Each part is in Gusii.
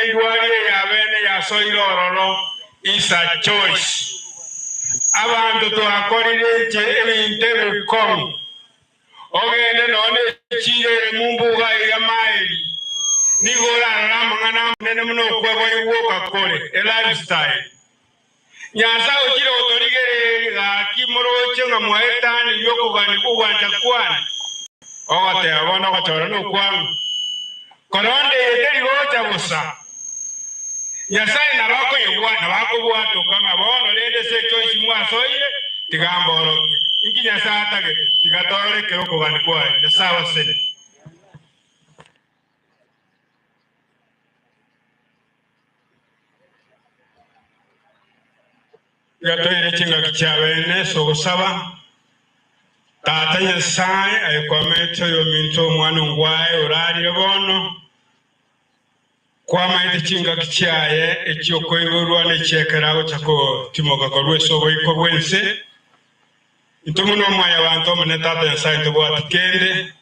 Endwari eye abene yasoire ororo is a choice. Abanto twakorire inche ebinto ebikong'u. Ogende nonya nechiira ere mumbuga aiga maeli, nigo orarore amang'ana amanene buna okweboigwa gwoka kore, a lifestyle. Nyasae ochire gotorigereria gaki moroche ng'a mwaetanirie okogania ogwancha kwane, ogoteba bono ogochora nokwang'u. Korende eye teri gocha bosa. Nyasae nabo akoigwa, nabo akobwatoka ng'a bono rende ase echoice mwasoire, tiga mborokie. Inki Nyasae atagete? Tiga torore ekero okogania kwaye. Nyasae abasenie. Tiga toire chingaki chia bene ase ogosaba. Tata Nyasae, aye kwamaete oyominto omwana ongwae orarire bono, kwamaete chingaki chiaye echi'okoiborwa na echi'ekero agocha gotimoka korwa ase oboiko bw'ense. Intwe buna omwanyabanto omonene Tata Nyasae ntobwati kende.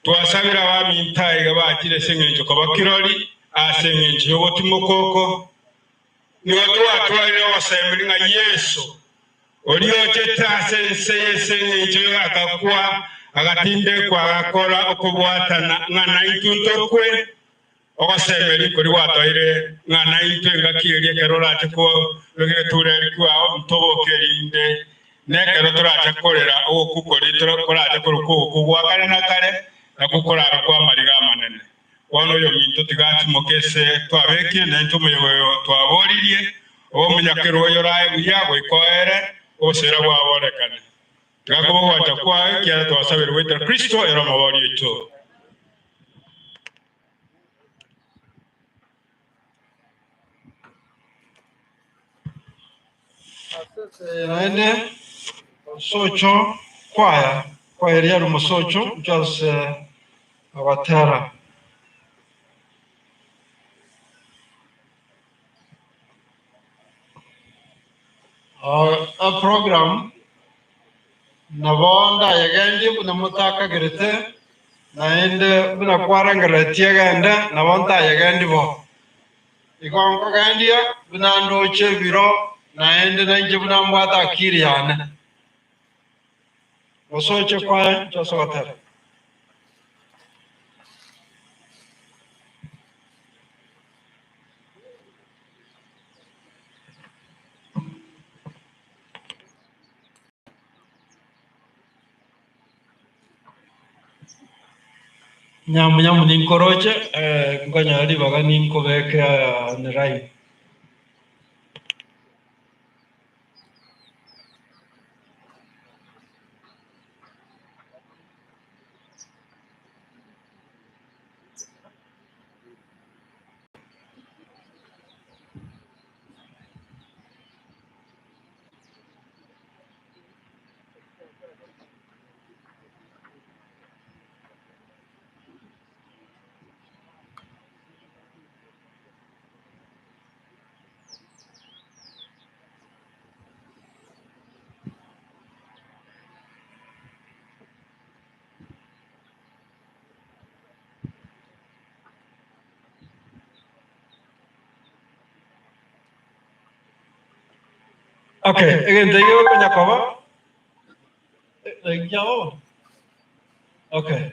Twasabire abaminto aiga bachire ase engencho koba kirori ase engencho y'ogotimoka oko. Nigo twatwarire ogosemeria ng'a Yeso, oria ochete ase ense eye ase engencho agakwa, agatindekwa, agakora okobwatana ng'a naintwe ntokwe, ogosemeria nkoria gwatoire ng'a naintwe engaki eria ekero orache korokia egetureri kiao ntoboke erinde nekero torache korera ogokwa koria korache korokwa ogokwa gwa kare na kare, nakwo korabe kw'amariga amanene. Bono oyominto tiga atimoke ase twabekire, naintwe omoyega oyo twaboririe, obe omonyakeru oyorae buya goika oere, obosera bwabo borekane. Tiga kobe ogwancha kwaye, ekiagera twasabire goetera Kristo ere Omobori oito. Ase eye naende omosocho kwaya kwa Eliaru omosocho inche ase abatera. Eprogram nabo ndayegendie buna motakagerete, naende buna kwarengereretie egende nabo ntayegendie bo. Igo nkogendia buna ndoche ebiro, naende nainche buna mbwate akiri yane. Gosoche kwaye inche ase ogotera. Nyamunyamu ninkoroche, nkonyora ribaga ninkobeke online. Okay, egento ekio gekonya koba okay.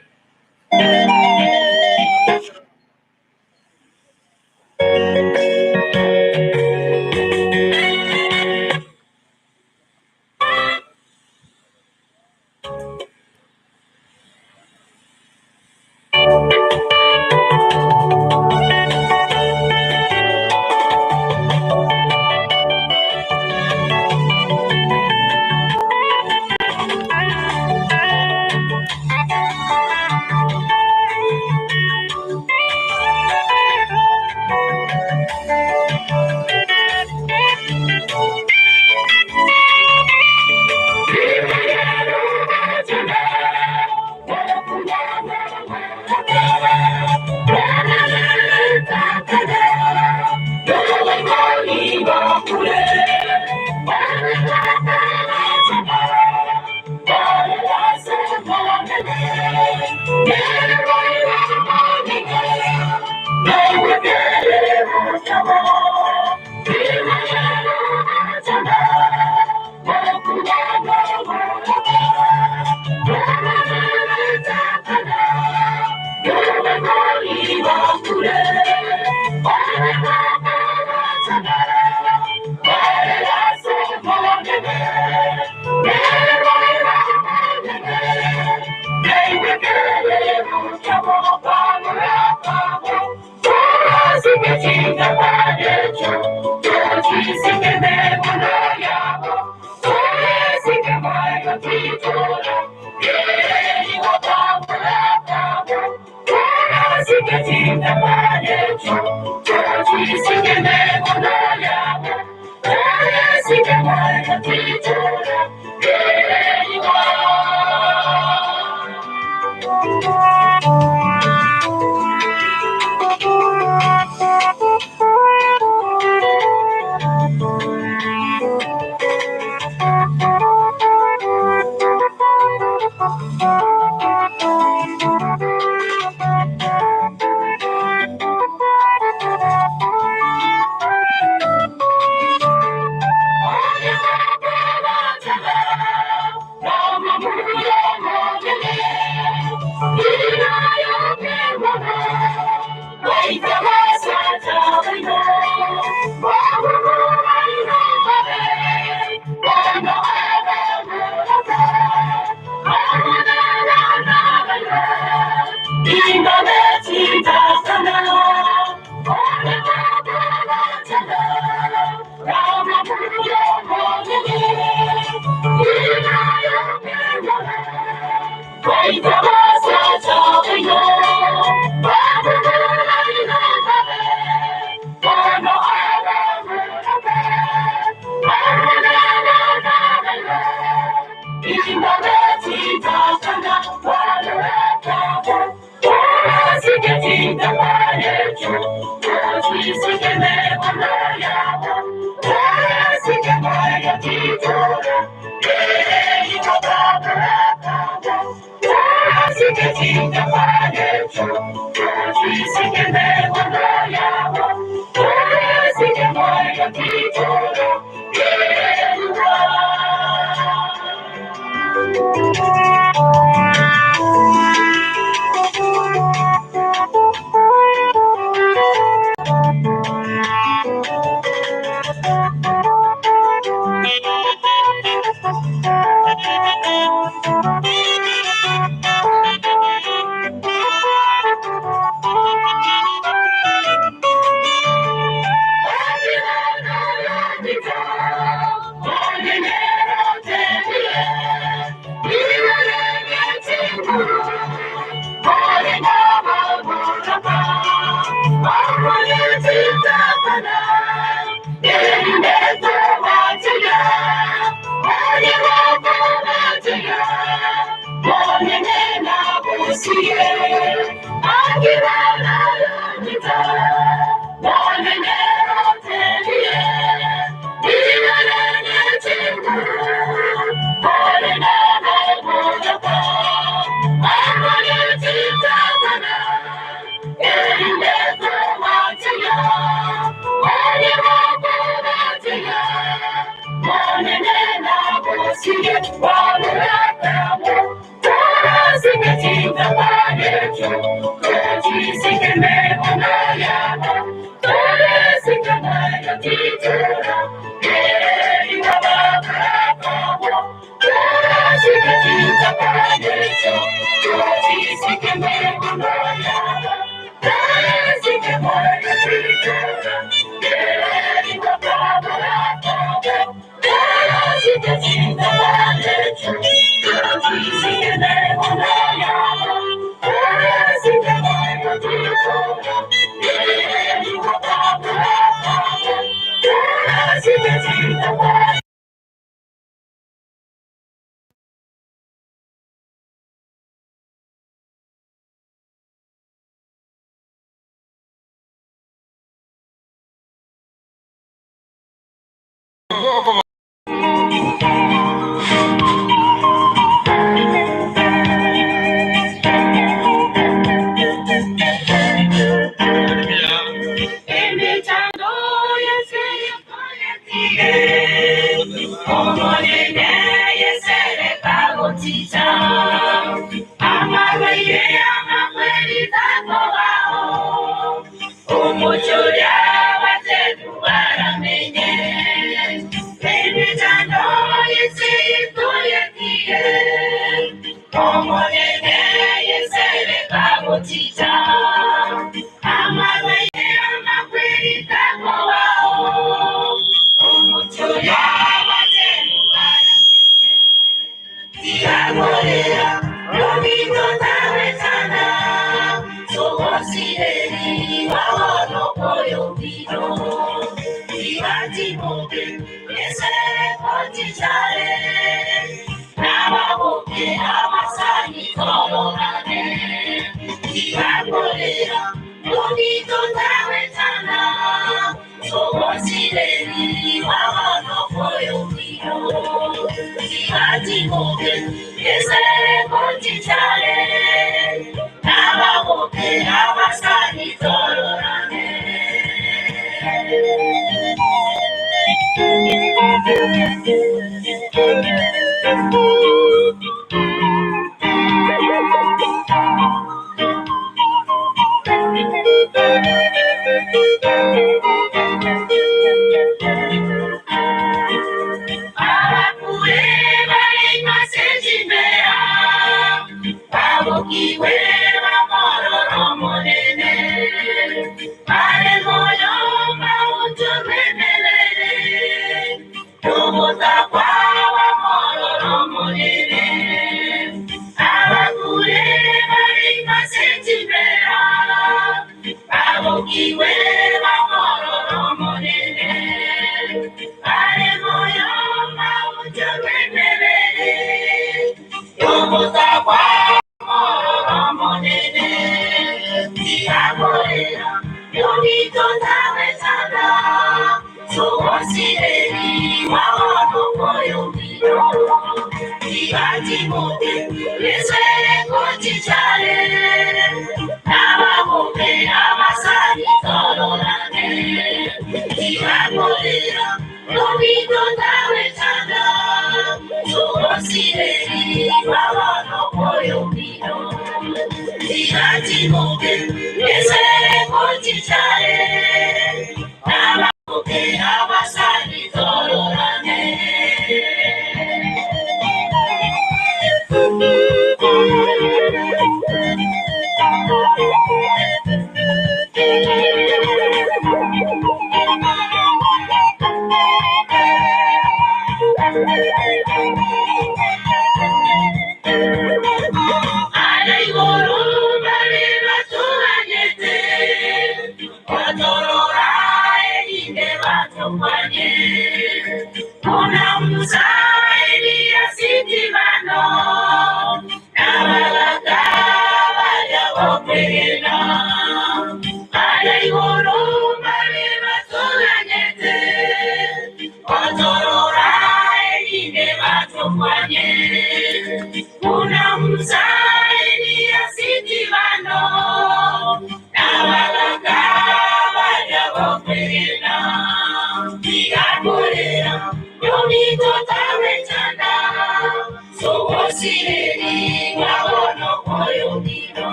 Omochoria.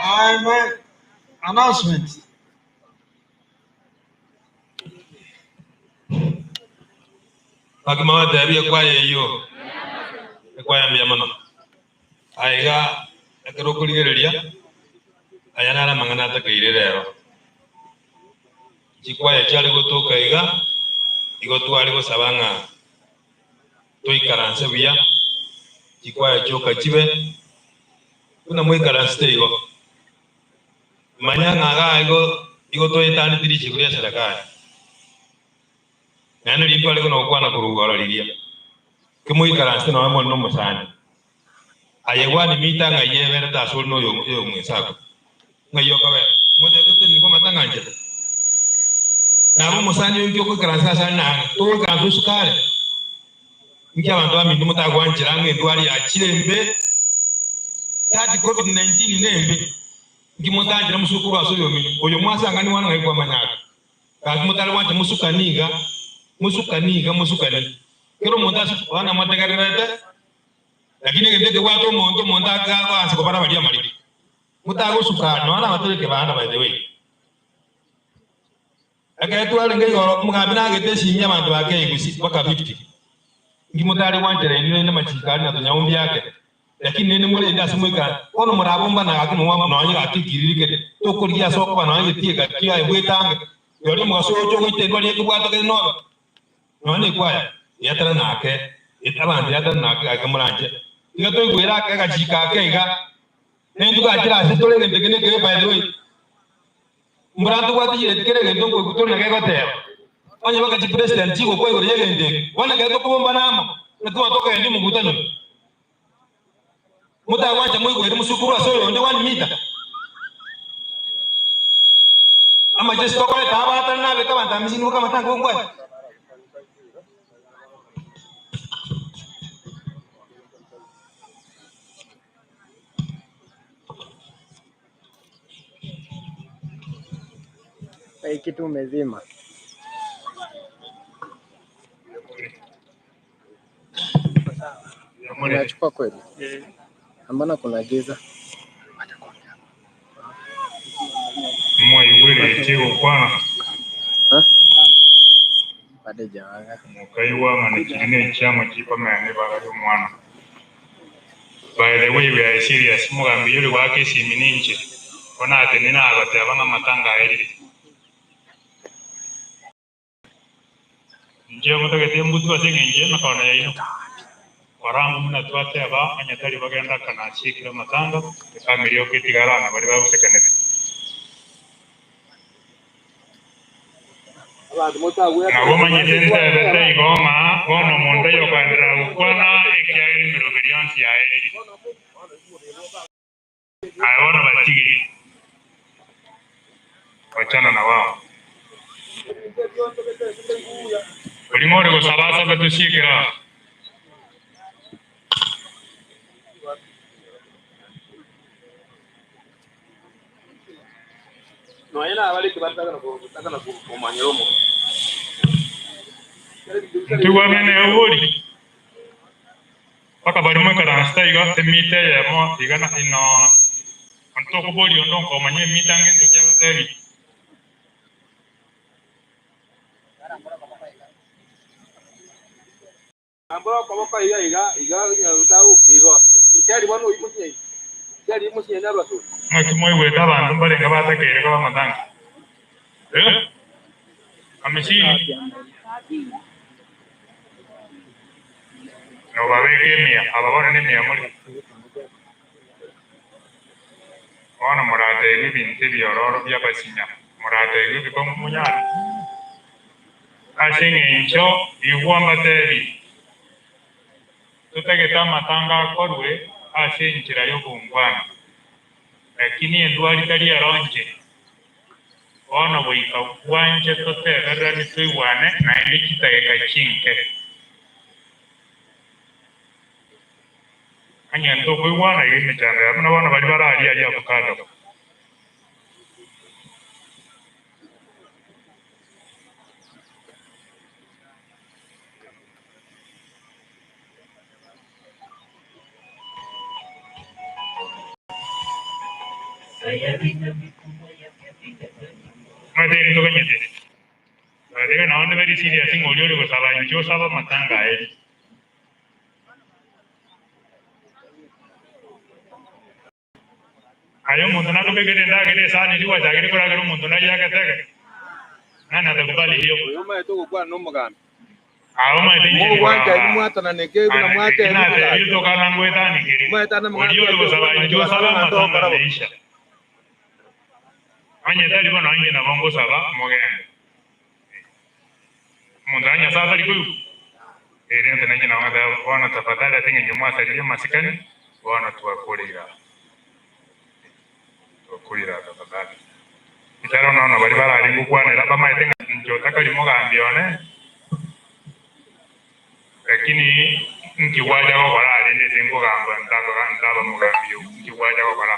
Amen. Announcement. Gaki mogoteebie ekwaya eyio, ekwaya mbuya mono. Aiga ekero okorigereria, aya naro amang'ana atakeire rero. Chikwaya chiare gotoka iga, igo tware gosaba ng'a toikaranse buya, chikwaya chioka chibe buna moikaransete igo. Manya ng'a iga igo igo toetaneti richiko ria serikali. Naende riria tware kona gokwana korwa igoro riria, kemoikaransete nonya more nomosani, aye gwanimita ng'ai eberete asore na oyomwesako, ng'ai okobera, motebe toteneni kwamata ng'anchete. Nabo omosani oyo nki ogoikaransa asare nang'e, togoikaransa osuke are? Inki abanto baminto motagwanchera ng'a endwari yachire embe? That covid 19 nembe, nki motanchera mosukuru ase oyomino, oyo mwasangani mwana ng'ai kwamanya ake. Gaki motare gwancha mosukani iga, mosukani iga, mosukani. Kera omonto ase bono amotegererete, lakini egento ekebwate omonto, omonto agoansa kobara baria amariko. Motagosuka nonya nabatoreke bana by the way. Ekero twarenge igoro, omogambi nagete esimi abanto ba Keigusi mpaka 50. Inki motare gwanchera inwe rende amachiko aria na tonyaumbi ake? Lakini rende morende ase moikare, bono morabombana gaki momwabo nonya gaki ekiriri kere, tokorigia ase okoba nonya getieka kiaye bwetange, rirorio omogaso oyocha ogoita endwari ekebwato kere nobe. Nonya nekwaya yatara nake, abanto yatara nake gaki moranche. Tiga toigwere ake agachiko ake iga, nentwe gachire ase tore egento eke nekebe by the way. Mbora ntobwate chireti kera egento nkoigwa tore na gegoteba. Onye baka chipresident chigokwa igoro y'egento eke, bono ekero tokobombana amo, naki bono tokogendia omokutano oyo? Motagwancha moigwere mosukuru ase oyonde one meter? Amachesi tokoreta aba atari nabeke abanto amisini boka amatango gokwana. Hii kitu umezima. Unachukua kweli? Mbona kuna giza? Mwaigwire ekigokwana Ha? Bado haijawaga. mokaigwa ng'a nekiri nechiama chikomena ebaga ri'omwana. By the way we are serious omogambi oyio ore goaka esimi ninche bono atenene agoteba ng'a amatanga aerire. Inche motagete mbutu ase eng'encho y'emekono yaino. Korango buna twateba onye tari bagenda kana achiekire amatanga, efamiri yoka etigare aa na baria bagosekanete. Nabo omanyete ntebete igo ng'a bono omonto oyokoenderera gokwana ekiagera emeroberi yonsi yaerire. Aye bono batige, wachana na wao. Oria ng'ore gosaba asabe tosiekere aa. Ntigwame nebori, mpaka baria moikaransete iga emita eyemo iga na ino onde tokoboria onde onkomanya emita ngento ki agotebi. Ng'aki mwaigwete abanto mbarenge batakeire koba amatanga? Eh? Amisini? Nobabeke emia, aba bono nemia more. Bono morateebwe ebinto ebiororo bi'abasinya, morateebwe ebikong'u monyare. Ase engencho igwa mbateebie, totagete amatanga akorwe ase enchera y'obongwana, lakini endwari tari eronche. Bono goika bwanche totebereranie toigwane naende chidageka chinke. Onye ntokoigwana iga emechando yabo, buna bono baria bararie aria avocado. Omanyete egento toganyete? By the way, nabo nde very serious ng'a oria ore gosaba inche osabe amatanga aye. Aye omonto nakobekere endagera esani eria gwachagire koragera omonto nayio agetege? Nani atakubali hiyo? Oyo omanyete ogokwana nomogambi. Aye omanyete inche Mogwancha nkoramba inwe mwatananeke buna ane mwateebia eki natebirie omogambi. tokana ngwetanikeri. Omanyete ande amang'ana Oria ore atwachire gosaba okwana inche inche osabe gwasaba abanto amatanga gokora bo. meisha. Onye tari bono inche nabo ngosaba mogende. Omonto aye Nyasae atari koigwa? Erio intwe nainche nabo ngateba, Bono tafadhali ase engencho mwasaririe amasikani, bono twakorire aa. Twakorire aa tafadhali. Ekero nono baria bararenge gokwanera bamaete ng'a inche otakari mogambi one, lakini Nki gwacha gokora rende ase nkogamba ntakoga ntaba mogambi oo? Nki gwacha gokora?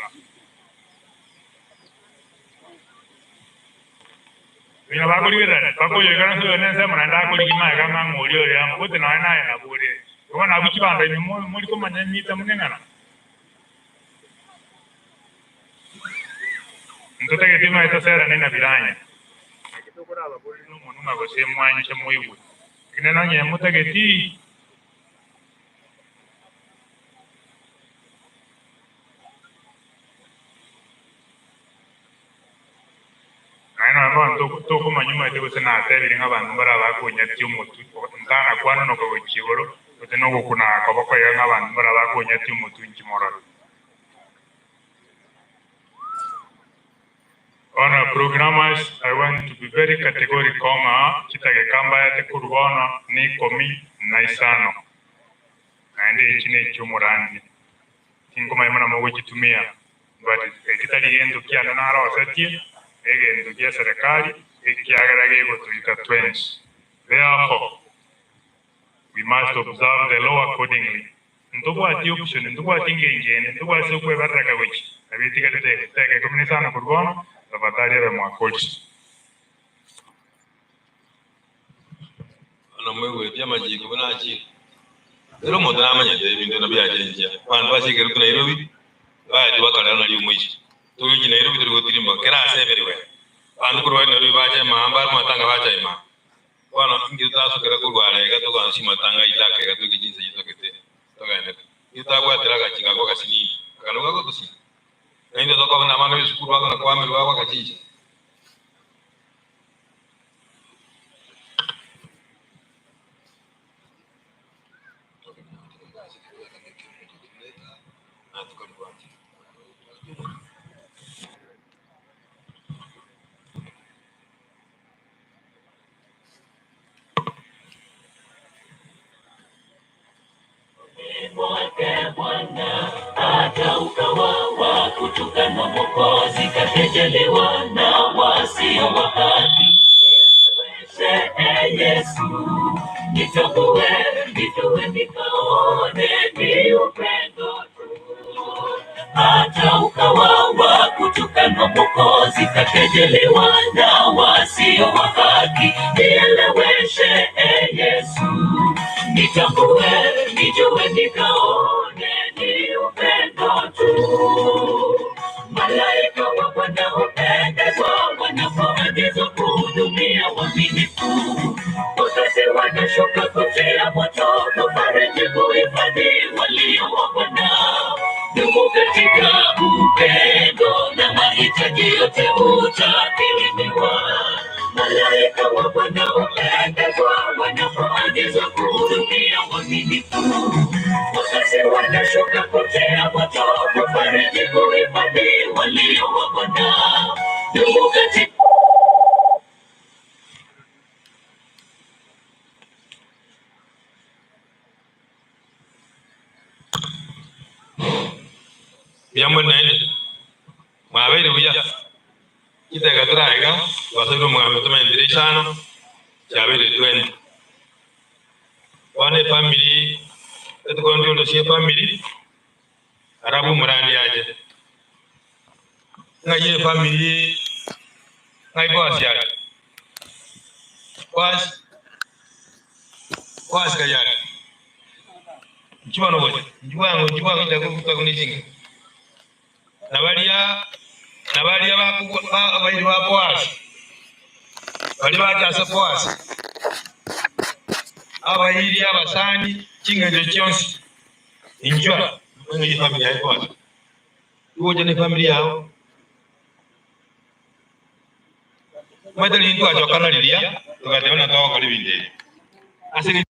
Oyo nabo akorigererania mpaka oyoikaranse oyo nensemo naende akorigia magega ng'a ng'a oria ore amo, gose nonya naye nabo ore. Igo bono abwo chibando inwe mori komanya emita buna eng'ana. Ntotagete imanye toserane na biranya. Naki tokorababorere nomonwa ng'a gose mwanche moigwe, lakini nonye motageti. Naende nonya bono tokomanya omanyete gose natebire ng'a abanto mbare abakonyatia omotwe, ntana kwanonoka gochia igoro, gose nogokuna koboko iga ng'a abanto mbare abakonyatia omotwe inche morore. Bono programmers, I want to be very categorical ng'a chidageka mbaete korwa bono ne ikomi na isano, naende echi nechi'omorandia. Tinkomanya buna mogochitumia, but eki tari gento kiane narosetie, negento gia serikali ekiagera gegotoika twensi. Therefore, we must observe the law accordingly. Ntobwati option, ntobwati ngencho ende, ntobwati ase okweberereka gochia, nabo etigarete iga. Chidakika ikomi na isano korwa bono, tafadhali ebe mwakorire. Bono moigweti amachiko buna achire. Kera omonto namanyete ebinto na biachenchia. Abanto basigeretwe Nairobi baetwe bakarera nario omoicho. Togochia Nairobi tori gotirimboka kera ase everywhere. Abanto korwa bare Nairobi bacha emamba amatanga bacha emamba. Bono inki totasokera korwa are iga togansia amatanga aito ake iga toike chinsa echi totagete togende. Inki totabwatera agachiko ako agasinini aka nabo gagotosina. Naintwe tokoba buna abana b'esukuru bakona koamerwa agwo agachincha. Mwake Bwana hata ukawa wa kutukanwa, Mwokozi kakejeliwa na wasio wa haki. Nieleweshe, e Yesu, nitambue, nijue, nikaone ni upendo tu hata ukawa wa kutukanwa, Mwokozi kakejeliwa na wasio wa haki. Nieleweshe, e Yesu, nitambue, nijue, nikaone ni upendo tu. Malaika wa Bwana hupendezwa wanapoagizwa kuhudumia waaminifu. Wakati wanashuka kutia moto, kufariji, kuhifadhi walio wa Bwana. Dumu katika upendo na mahitaji yote utakirimiwa. Malaika wa Bwana hupendezwa wanapoagizwa kuhudumia waaminifu. Wakati wanashuka kutia moto, kufariji, kuhifadhi walio wa Bwana. Dumu katika Mbuya more naende, mwabeire buya. Chidakika tore iga, twasoire omogambi tomentire isano, chiabeire twenty. Bono efamiri, etokontrol ase efamiri, arabwo omorandi ache. Ng'ai efamiri, ng'ai Boasi are? Boasi, Boasi ng'ai are? Inchuo bono gocha, inchuo bwango, inchuo bwango incha gokwa ne chinka. Na baria, na baria bakogwa ba abairi ba Boasi, baria bacha ase Boasi, abairi abasani chingencho chionsi, inchuo ng'ai efamiri yaye Boasi. Igocha ne efamiri yao. Omanyete riria twachokana riria, togateba ng'a togokora ebinto ebi. Ase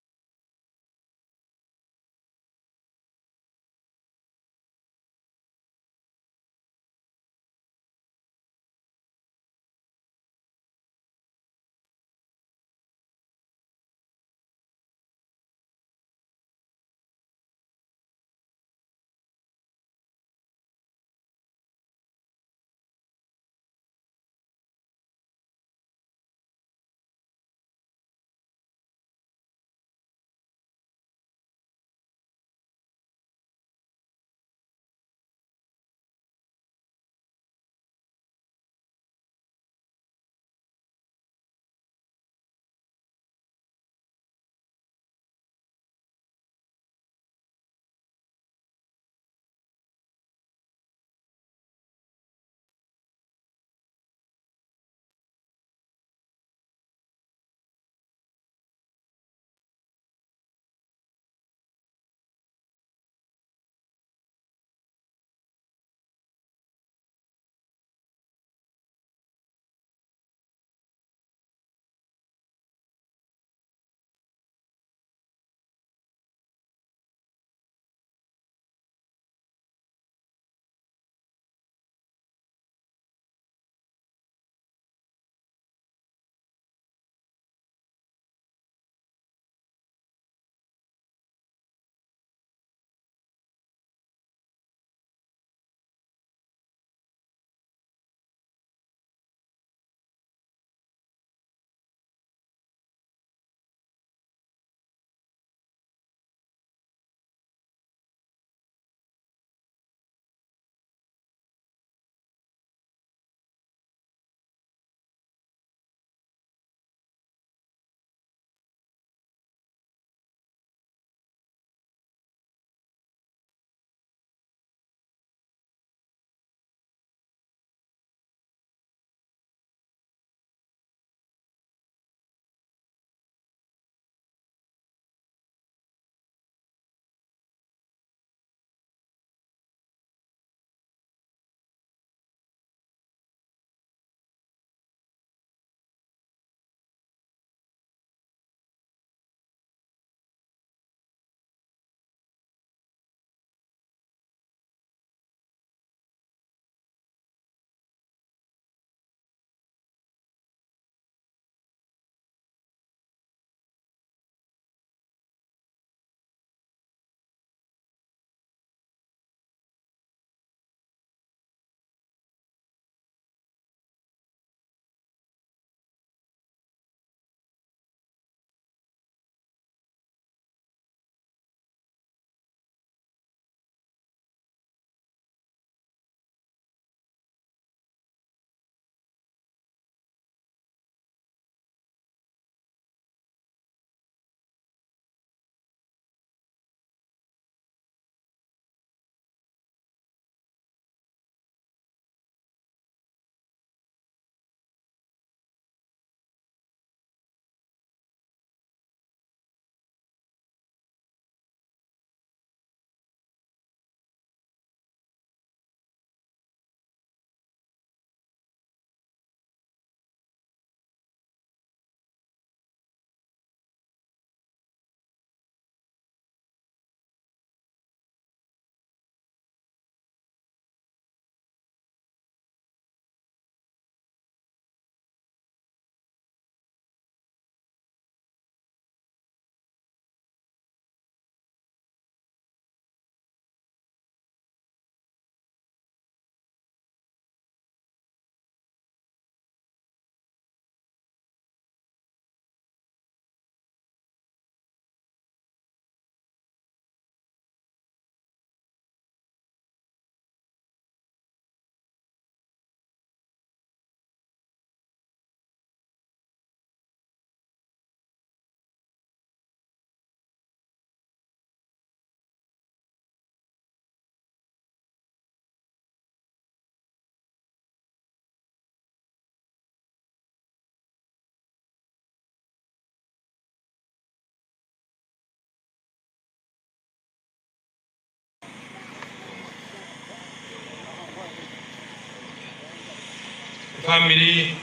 Efamiri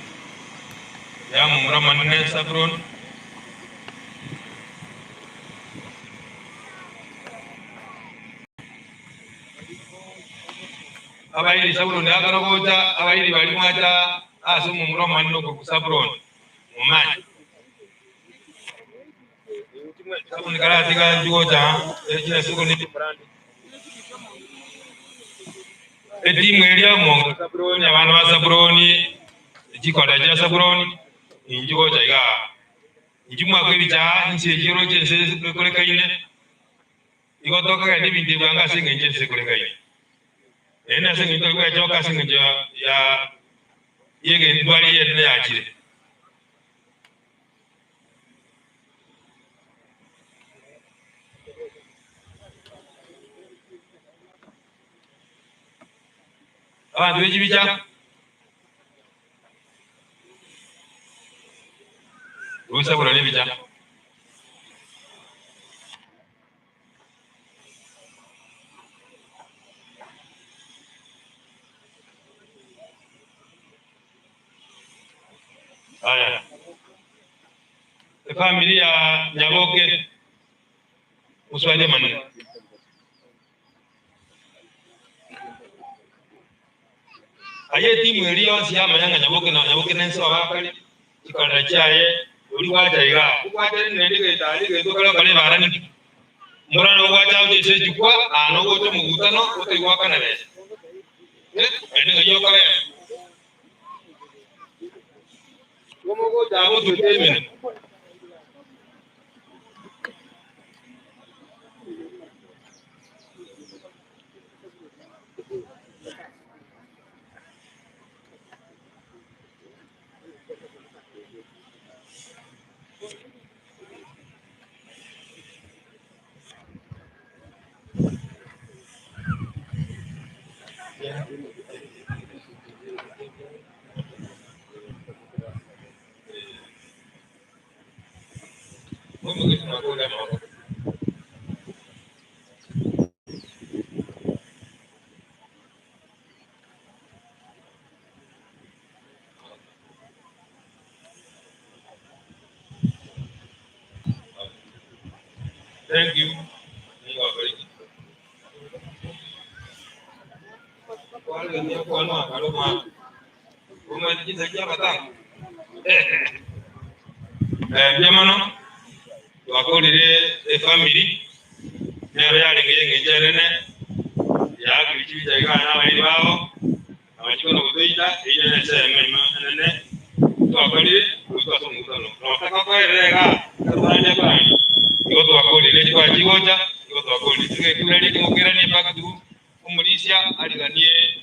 ya momura omonene Zabulon. Abairi Zabulon akare gocha, abairi baria mwacha ase omomura omonene okorokwa Zabulon, momanye. Zabulon karatiga inchuo gocha, Etimu eria omonto Sabuloni, abana ba Sabuloni, chikora chia Sabuloni, inchuo gocha igaa. Inchuo mwakwe ebichaa, inse eyio oroche ense ekorekaine, igo tokogenda ebinto ebi bwango ase engencho ense ekorekaine. Naende ase engencho tori gwechoka ase engencho ya y'egendwari eye enene yachire. Abanto be chibicha rusa korora ebicha. Aya, efamiri ya Nyaboke Muswahili manene. Aye etimu eria yonsi yamanya ng'a Nyaboke na Nyaboke nense babakare chikorera chiaye oria gwacha igaa ogwacha rende egento aria egento okare okare ebarani mborana ogwacha oche ase ejukwa aa nogocha omogutano otari goakana besa eh naende ng'ai okobera igo mogocha abwo otwete emenwa. Thank you. Mungu awabariki. Mbuya mono twakorire efamiri nero yarenge y'engencho enene yaakire chibicha iga na abairi babo abachiko na gotoita eyio nere ensemo enene twakorire goika ase omokutano notaka koerera iga ekorania korania igo twakorire chikwachigocha igo twakorire tigekureri timokeranie back to Omorisia ariganie.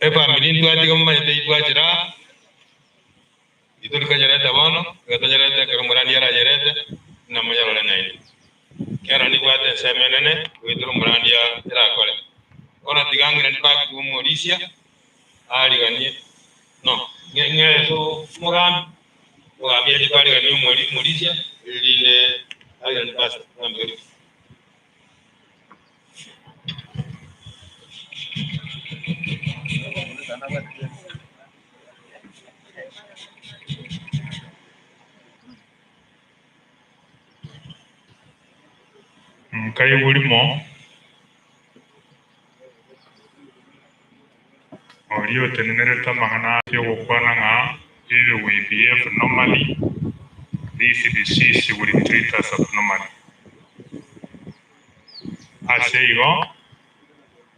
Efamiri ntwatiga momanyete itwachera aa, titori konyereta bono, iga tonyerete ekero omorandi aranyerete, buna monyarore naende. Kero nibwate ensemo enene goetera omorandi erakore. Bono tiga ng'irane back to omorisia, ariganie no ng'e ase omogambi, omogambi ache kwarigania omori omorisia erinde ariganie pastor. Omogambi karibu. Nkaigwa rimo oria otenenerete amang'ana ase ogokwana ng'a if we behave normally, this disease will treat us abnormally. Ase igo,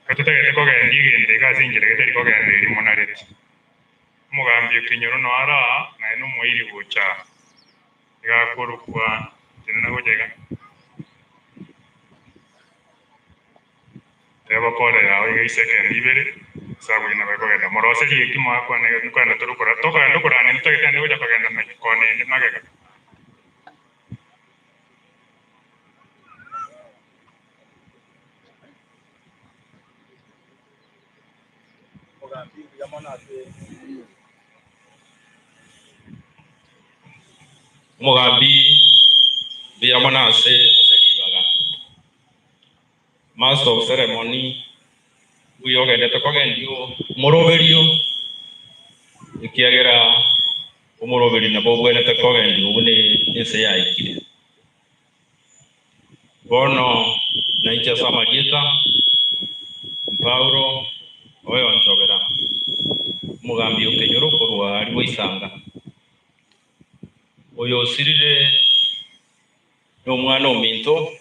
ekero totagete kogendia egento eke ase enchera getari kogenda eria monareti. Omogambi o kenyoro noaro aa, naye nomoiri gocha aa. Iga akorokwa tenena gocha iga. Teba pole yao iga isekendi ibere, ase abwo nabo ekogenda. Moroserie eki moakwane iga nkoenda tore okora tokogenda okorania ntotagete naende gocha kogenda na kona ende magega. Omogambi mbuya mono ase Omogambi mbuya mono ase ase ribaga. Master of ceremony mbuya ogendete kogendia omoroberio ekiagera omoroberio nabo obwenerete kogendigwa buna ense yaikire. Bono nainche ase amarieta, Paulo oyonchobera, omogambi o kenyoro korwa aria boisanga, oyosirire nomwana ominto,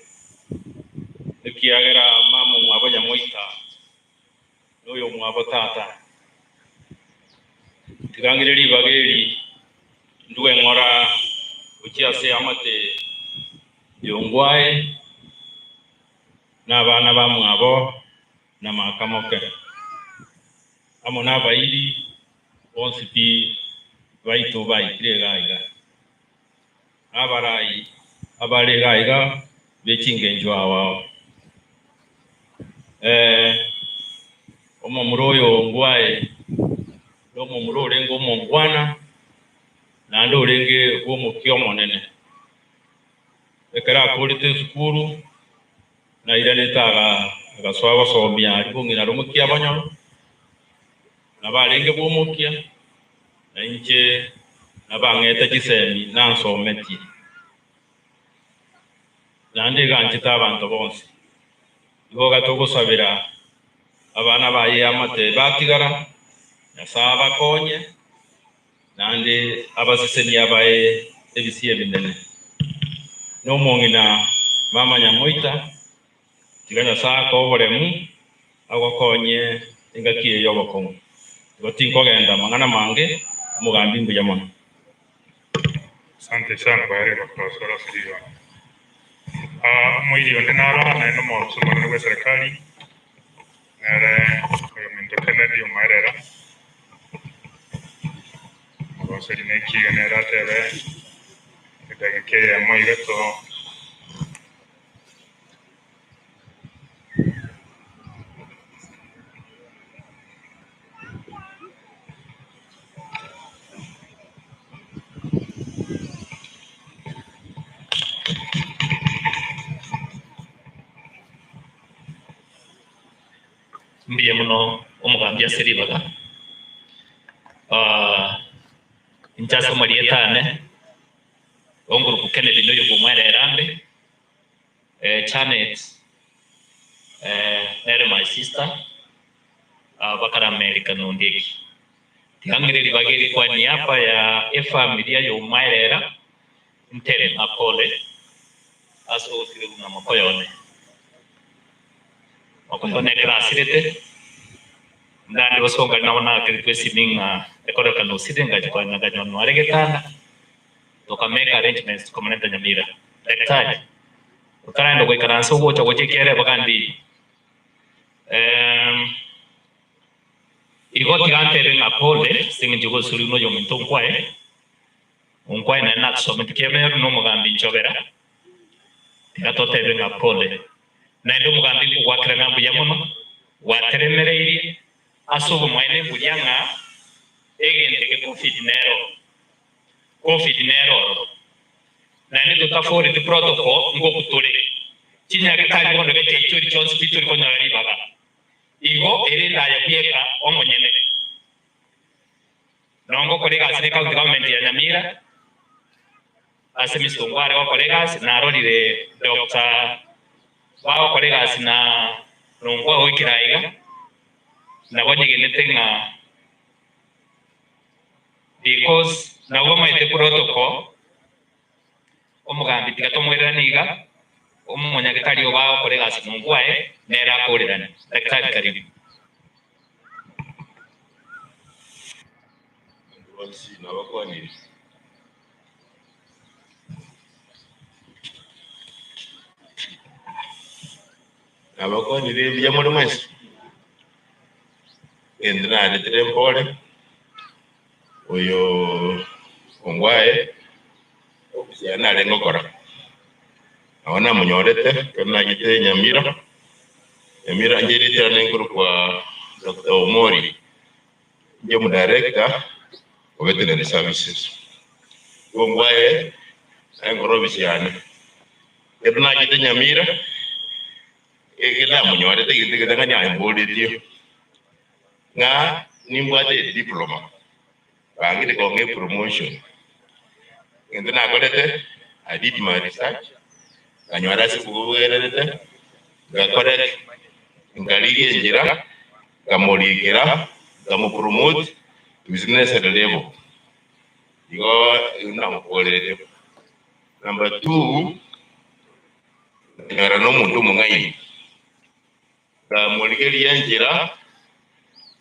ekiagera mama omwabo nyamoita, na oyomwabo tata. Tiga ng'ire ribaga eri ndue ng'ora gochia ase eamate y'ongwae, na abana bamwabo, na makamoke, amo nabairi bonsi pi baito baikire iga iga, na abarai abare iga iga be chingencho ao ao. Ee, omomura oyo ongwae nomomura orenge omongwana, naende orenge bw'omokia omonene. Ekero akorete esukuru, nairanete agasoa gosomia aria bong'ina romokia abanyoro, nabo arenge bw'omokia, na inche nabang'ete chisemi nansometie. Naende eganchete abanto bonsi. Igo gatogosabera abana baye amate batigara, Nyasae abakonye, naende abasesenie abae ebisio ebinene. Na omong'ina mama nyamoita, tiga Nyasae akoe oboremu, agokonye engaki eye y'obokong'u. Igo tinkogenda amang'ana mange, omogambi mbuya mono. Asante sana baria bakorosia ase riroba. Ah, omoiri onde naro naende omoofisa omonene bw'eserekari nere oyominto Kennedy Omoerera moroseri nekiga nere atebe edagika eyemo iga to Mbuya mono omogambi ase ribaga. Ah, inche ase amarieta ane, ongoruku Kennedy noyo bw'omwerera ande, eh, Janet, eh, nere my sister, ah, bakare America nondieki. Tiga ng'ire ribaga eri kwa niaba ya efamilia y'omwerera, ntere ng'a pole ase ogosira buna mokoyo one. Mokoyo one ekero asirete, ndande bosonga nabo nakeretwe esimi ng'a ekorekana osire ngacha konya nganywa nware getanda, toka make arrangements tokamorenta Nyamira. Daktari, otaragenda goikaransa ogocha gocha ekiagera eboga ndiyi. Eeh. Igo tiga ntebe ng'a pole ase engencho y'ogosuria buna oyominto onkwae, onkwae naende natusometi kiaberu na omogambi nchobera, tiga totebe ng'a pole. Naende omogambi nkogwakera ng'a mbuya mono, gwateremereirie ase obomaene mbuya ng'a egento eke covid nero, covid nero ororo. Naende totaforeti protocol ngoku tore, chinyagitari bono gechiaichori chionsi pi tori konyora ribaga. Igo erinde aye bweka omonyene. Nongokora egasi ne county government ya Nyamira ase Mister Ongware gokora egasi narorire Doctor bagokora egasi na Nongwa goikera aiga nabo nyegenete ng'a because nabo bamaete protocol. Omogambi tiga tomoireranie iga, omonyagitari obo agokora egasi mongo aye nere akorirane. Daktari karibu. Abanto bonsi nabakwanirie. Nabakonire mbuya more mwensi? Egento naretire mpore, oyo ongwae obusia narenge gokora. Nabo namonyorete ekero nagete Nyamira, Nyamira inche erieta riane nkorokwa Doctor Omori, inche omodirector o veterinary services. Igo ongwae naye nkore ofisi yane. Ekero nachete Nyamira, ekero namonyorete egento egetang'ani amboretie, ng'a nimbwate ediploma, bangire kong'a epromotion. Egento nakorete, I did my research, nkanyora ase bwobererete, ngakora ki? Nkarigia enchera, nkamorikera, nkamopromote to his necessary level. Igo namokoretie. Number two, nkanyora nomonto omong'aini, nkamorigeria enchera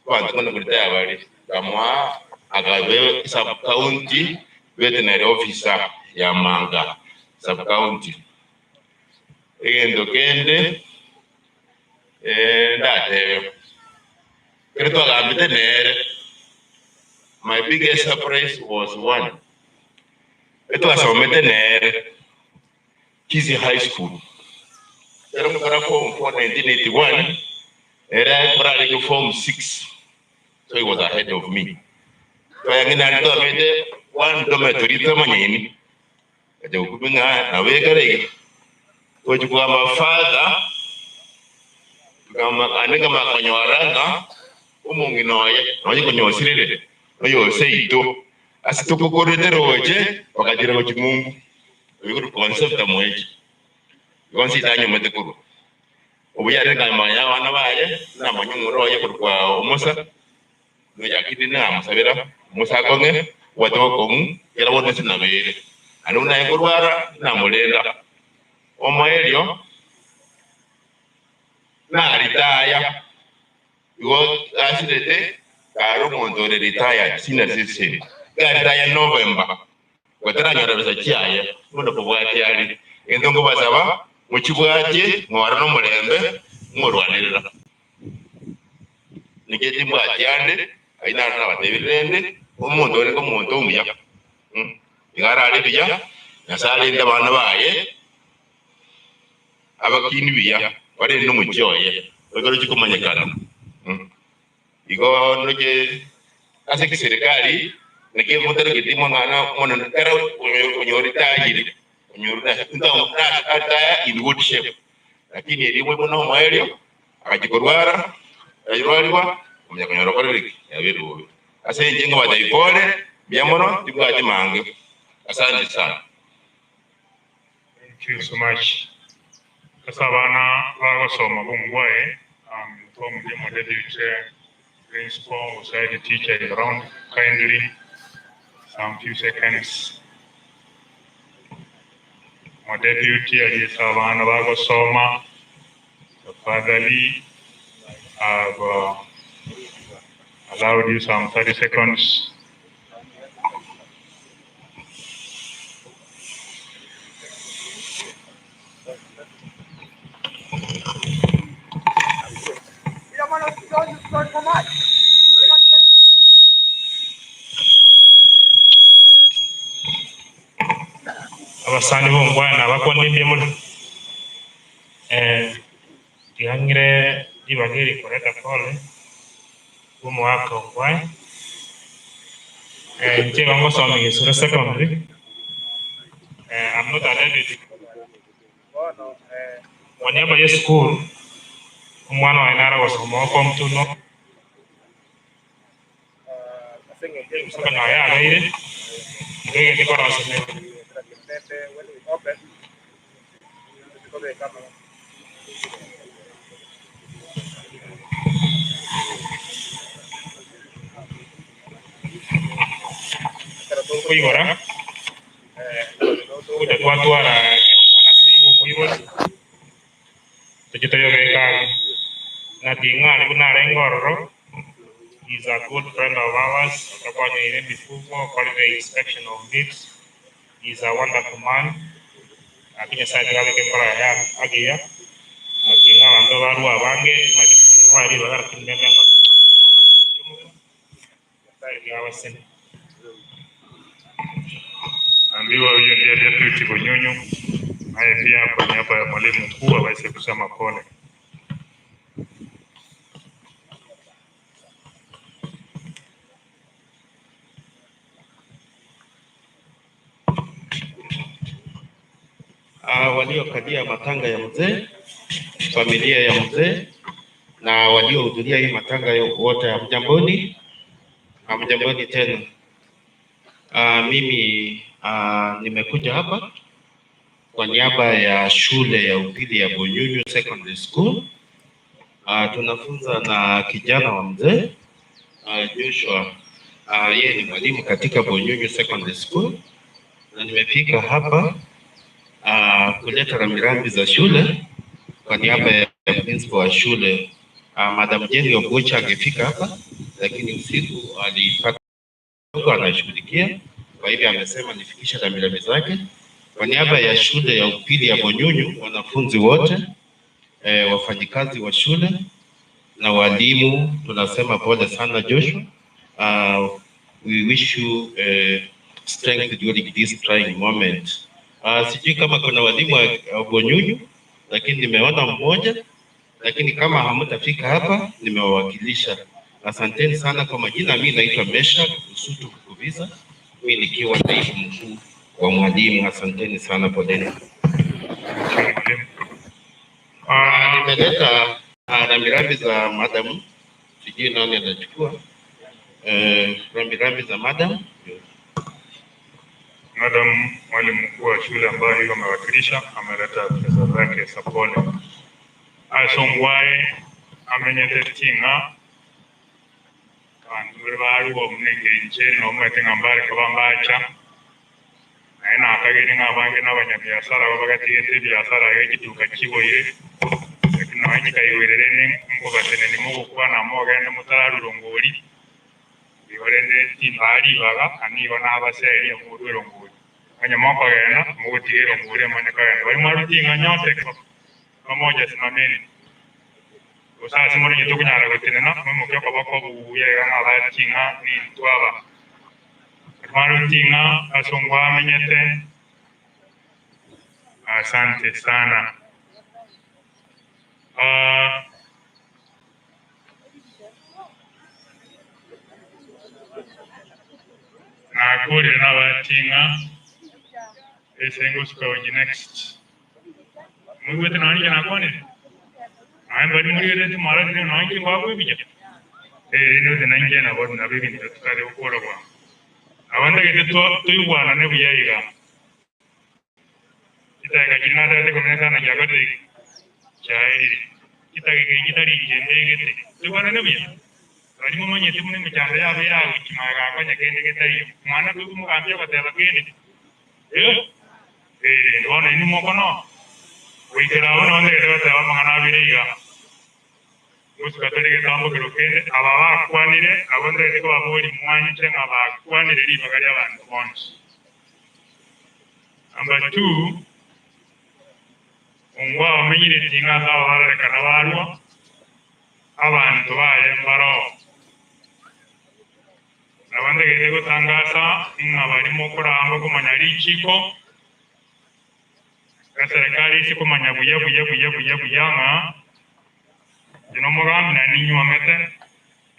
abanto buna koritaya bare, nkamoa akabe sub county veterinary officer ya Manga sub county. Egento kende ndatebe, ekero twagambete nere, my biggest surprise was one. Etwasomete nere Kisii High School. Ekero ngokora form 4 1981, ere ekero arenge form 6, so he was ahead of me. Twayang'e naende twabete one dormitory twamanyaini, ngacha gokumi ng'a nabo ekare iga. Tochi kogamba father, tokama naende nkamanya konyora ng'a omong'ina oye nonye konya osirire, oyo oseito. Ase tokokorete roche, bagachira gochia ng'umbu, oyo concepta moeche. Igo nse itanyomete korwa. Obuya are nkamanya abana baye, namanya omoro oye korwa omosa, noyakire namosabera, omosa akong'e, obwate bokong'u, ekero bono ase nabeire. Naende buna aye nkorwara, namorenda. Omoerio, naritaya. Igo asirete kare omonto ore retired senior citizen, iga retire November, gotaranyora besa chiaye, bono kobwatia are. Egento nkobasaba, mochibwatie, ng'ore nomorembe, ng'orwanerera. Inche timbwati ande, ayio naro nabatebirie rende, omonto ore omonto omuya, iga arare buya, Nyasae arende abana baye, Abakini buya barende omochie oye, ekero chikomanyekana. Igo noche ase egeserikari naki motaregeti amang'ana mono ekero onyoritayire, onyoritaya in good shape, lakini erio buna omoerio agachia korwara, akarwarigwa, okonya konyora okorire ki? Yabeire bobe. Ase inche nkobatebia pole, mbuya mono, tibwati mange. Asante sana. Thank you so much. Ase abana bagosoma bongwae, um, Tom Jemo deputy principal gose head teacher is around kindly some few seconds. Mo deputy ariese abana bagosoma tafadhali I've allowed you some 30 seconds. Abasani b'ongwana bakwane mbuya mono. Eh, tiga ng'ire ribaga eri koreta pole bw'omogaka okwaye. Eh, inche igo ngosoma Gesura Secondary. Eh, I'm not a deputy. Kwa niaba y'esukuru, omwana oye nare gosoma o form two no gose konya yabeire, ntobegeti korosia Koigora, togocha twatwara ekero omwana asirigwe omoibori, toche toyobeke ang'e. Ng'a ting'ani buna arenge ororo, he is a good friend of ours, otokonyeire emifugo, okorire inspection of meat, He is a wonderful man, gaki Nyasaye tiga abeke enkoro yaye agiya, naki ng'a abanto barwa abange, timanyeti koba ribaga lakini rende ngoteba ng'a bono ase omochie omogima, Nyasae nigo abasene. Ambiwa huyo ndiye deputy Bonyunyu, naye pia kwa niaba ya mwalimu mkuu aweze kusema pole. Waliokalia matanga ya mzee, familia ya mzee na waliohudhuria hii matanga wote, hamjamboni? Hamjamboni tena. Mimi nimekuja hapa kwa niaba ya shule ya upili ya Bonyunyu Secondary School. Tunafunza na kijana wa mzee Joshua. Yeye ni mwalimu katika Bonyunyu Secondary School na nimefika hapa kuleta rambirambi za shule kwa niaba ya principal wa shule. Madam Jenny Ogocha angefika hapa, lakini usiku alipata anashughulikia, kwa hivyo amesema nifikishe rambirambi zake kwa niaba ya shule ya upili ya Bonyunyu, wanafunzi wote wafanyikazi wa shule na walimu, tunasema pole sana Joshua. We wish you strength during this trying moment. Sijui kama kuna walimu wa Bonyunyu, lakini nimeona mmoja, lakini kama hamtafika hapa nimewawakilisha. Asanteni sana kwa majina, mimi naitwa Meshack Usutu Kukuvisa, mimi nikiwa naibu mkuu wa mwalimu. Asanteni sana, poleni. Nimeleta rambirambi za madam, sijui nani atachukua rambirambi za madam. Madam mwalimu mkuu wa shule ambaye yuko amewakilisha ameleta pesa zake za pole. Asongwae amenyete tinga bantu bari baruwa munenge nche nomwete ng'a mbare koba mbacha naye nakagere ng'a abange n'abanyabiasara babagatigete ebiasara iga chituka chiboire, lakini nonya chikaigwerere nkobateneni mogokwana mogende motararurongori igo rende timbaa ribaga anigo nabaseria morwe erongori onye mokogenda mogotiga erongori emanye kogenda bari mwarutinga nyote pamoja simameni gose more onye tokonyara gotenena moimoke okoboko buya iga ng'a bating'a nintwaba mwarutinga asongwa amenyete. Asante sana. Nakurire n'abatinga esengo sukaoji next mwigwete nonye nakwanire naye bari muri rete mwaratire nonye ngwakwe bija rero nanje nabo nabo ibintu tutari gukora bwa abandagete tuigwanane buya iga kitageka kiri natate kumenya kyagate kyaerire kitageka kitari njendegete tuigwanane buya bari mumanyete mune emichando yabo yagukimaga gakonya kende getariyo mwana kwe kumugambia ogateba kende bono ini mokono goikera abo nondegete goteba amang'ana abere iga gosuka tori getambokero kende aba bakwanire abo ndagete kobabori mwanche ng'a bakwanire ribaga ria abanto bonsi. Number two, ongwa omenyire ting'a ase ababarorekana barwa abantu baye mbaro nabo ndagete gotangasa ng'a barimo koramba komanya richiko eserikali ase komanya buya buya buya buya buya ng'a inche nomogambi na ninywomete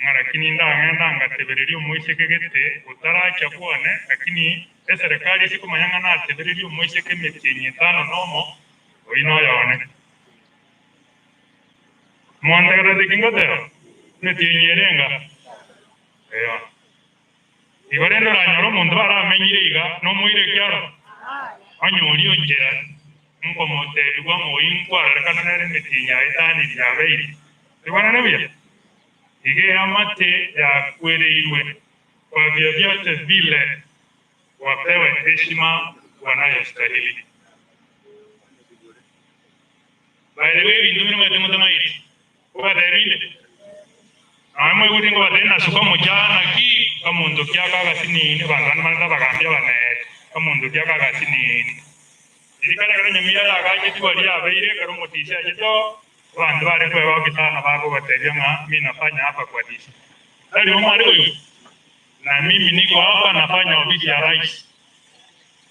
ng'a lakini ndagenda ngatebereria omoiseke gete otaracha bwane, lakini eserikali ase komanya ng'a natebereria omoiseke emetienyi etano nomo oyi noyone montegerete kingoteba emetienyi erenga eyo igo rende oranyora omonto baramenyire iga nomoire ekiaro onye oria onchera nkomotebi bwa ng'oyi nkwarorekana nere emetienyi yaye etaniri yabeire igwana buya iga eamate yakwereirwe kwa vyovyote vile wapewe heshima wanayostahili. By the way, bintu bino mwete mutamairi kubatebinde nawe mwekuti ngobatebe nasuka omochana ki omonto kiaka agasinini bantu bande bande bagambia banete omonto kiaka agasinini ririkana kero nyamira yagachetiwa riabeire kero omotisi acheto Abanto bare kwegokia sana bagogotebia ng'a mi nafanya hapa kwa DC. Tari bo mware koigwa? Na mimi niko hapa nafanya ofisi ya rais.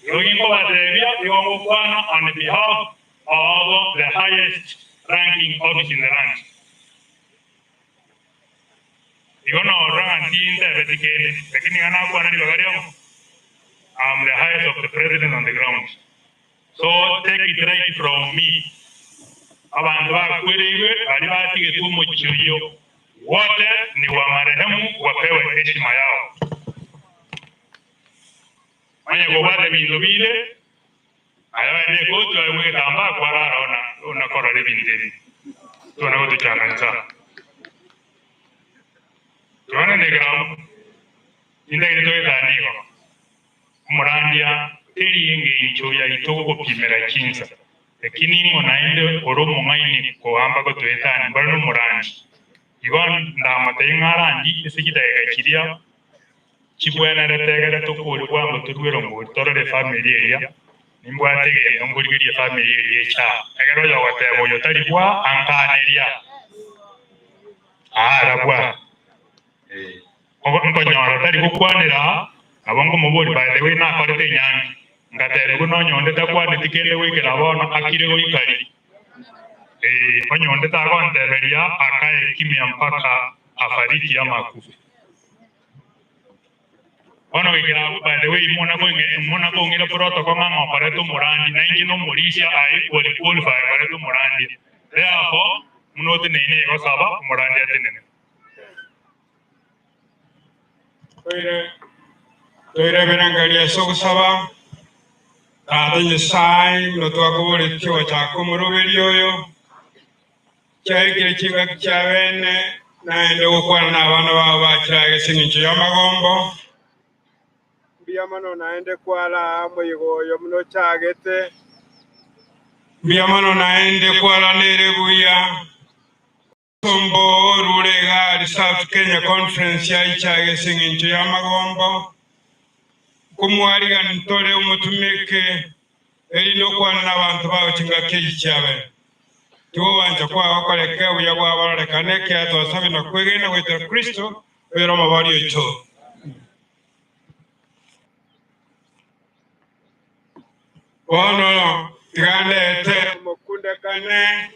Igo ginkobatebia igo ngokwana on behalf of the highest ranking office in the land. Igo norora ng'a ntintebeti kende, lakini iga nakwana ribaga riamo, I'm the highest of the president on the ground. So take it right from me, abanto bakwereirwe baria batigetwe omochie oyio, wote ni wa marehemu wapewe heshima yao. Onye kobwate binto binde, aye ogende ekoti oegwe egetambaa kwarara ona ona korora ebinto ebi. Tona gotochanga inse. Twana nekeramo, intagete toetanie igo. Omorandia teri engencho yaito gogopimera chinsa, lakini ing'o naende ore omong'aini kogamba gotoetania mbare nomorandi? Igo ndamotebie ng'a arandie ase chidakika chiria chibwenerete egere tokore bwango torue erongori torore efamiri eria, nimbwate egento nkorigeria efamiri eria eche aa. Egere oyogoteba oyo tari bwa ankaneria aa arabwa. Nkonyora tari gokwanera aa, nabo nkomoboria, By the way, nakorete enyangi, ngatebigwa nonya onde takwaneti kende goikera bono akire goika ri. Ee, onye onde tagonteberia akae kimya mpaka afariki ama akufe. Bono goikera abwo, by the way, muna muna kong'ira protocol ng'a ng'okorete omorandi, na inche nomorisia I equally qualify koreta omorandi. Therefore, muna oteneine egosaba omorandi atenene. Toire ebirengererio ase ogosaba, Tata Nyasae, buna twakoboretie gochaka omoroberio oyo, chiaikire chingaki chia bene, naende ogokwana nabana bao bachire ase engencho y'amagombo. Mbuya mono naende kwaraa omoyega oyo buna ochagete. Mbuya mono naende kwaranere buya. Omosomba oo orure iga aria South Kenya Conference yaichage ase engencho y'amagombo, nkomwarigani ntore omotumeke, erinde okwane nabanto bao chingaki echi chiabe. Tiga ogwancha kwao gokoreke, obuya bwabo bororekane, ekiagera twasabire na kwegena goetera Kristo, oyore Omobori oito. Bono tiga ndete omokundekane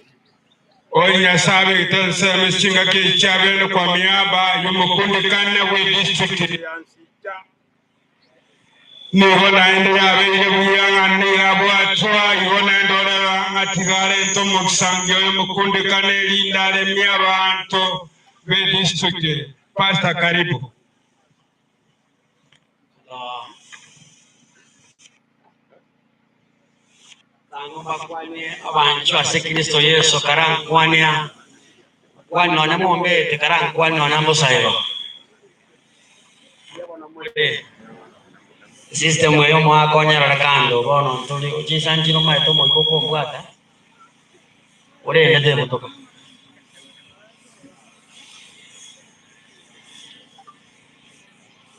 oyo Nyasae abegete ensemo ase chingaki echi chia bene kwa miaba y'omokundekane bw'edistrict ya Nsicha. Nigo naende yabeire buya ng'a nigo abwatwa, igo naende oreba ng'a tiga arente omogisangio oyo omokundekane erinde aremie abanto b'edistrict eye. Pastor karibu. Tang'o mbakwanie abanchwa ase Kristo Yeso, karankwania, kwani nonya mombeete, karankwania nonya mbosa igo. System eye omwakonyerera kando bono ntori chinsa nchire omaete omoika okombwata orende tegotoka.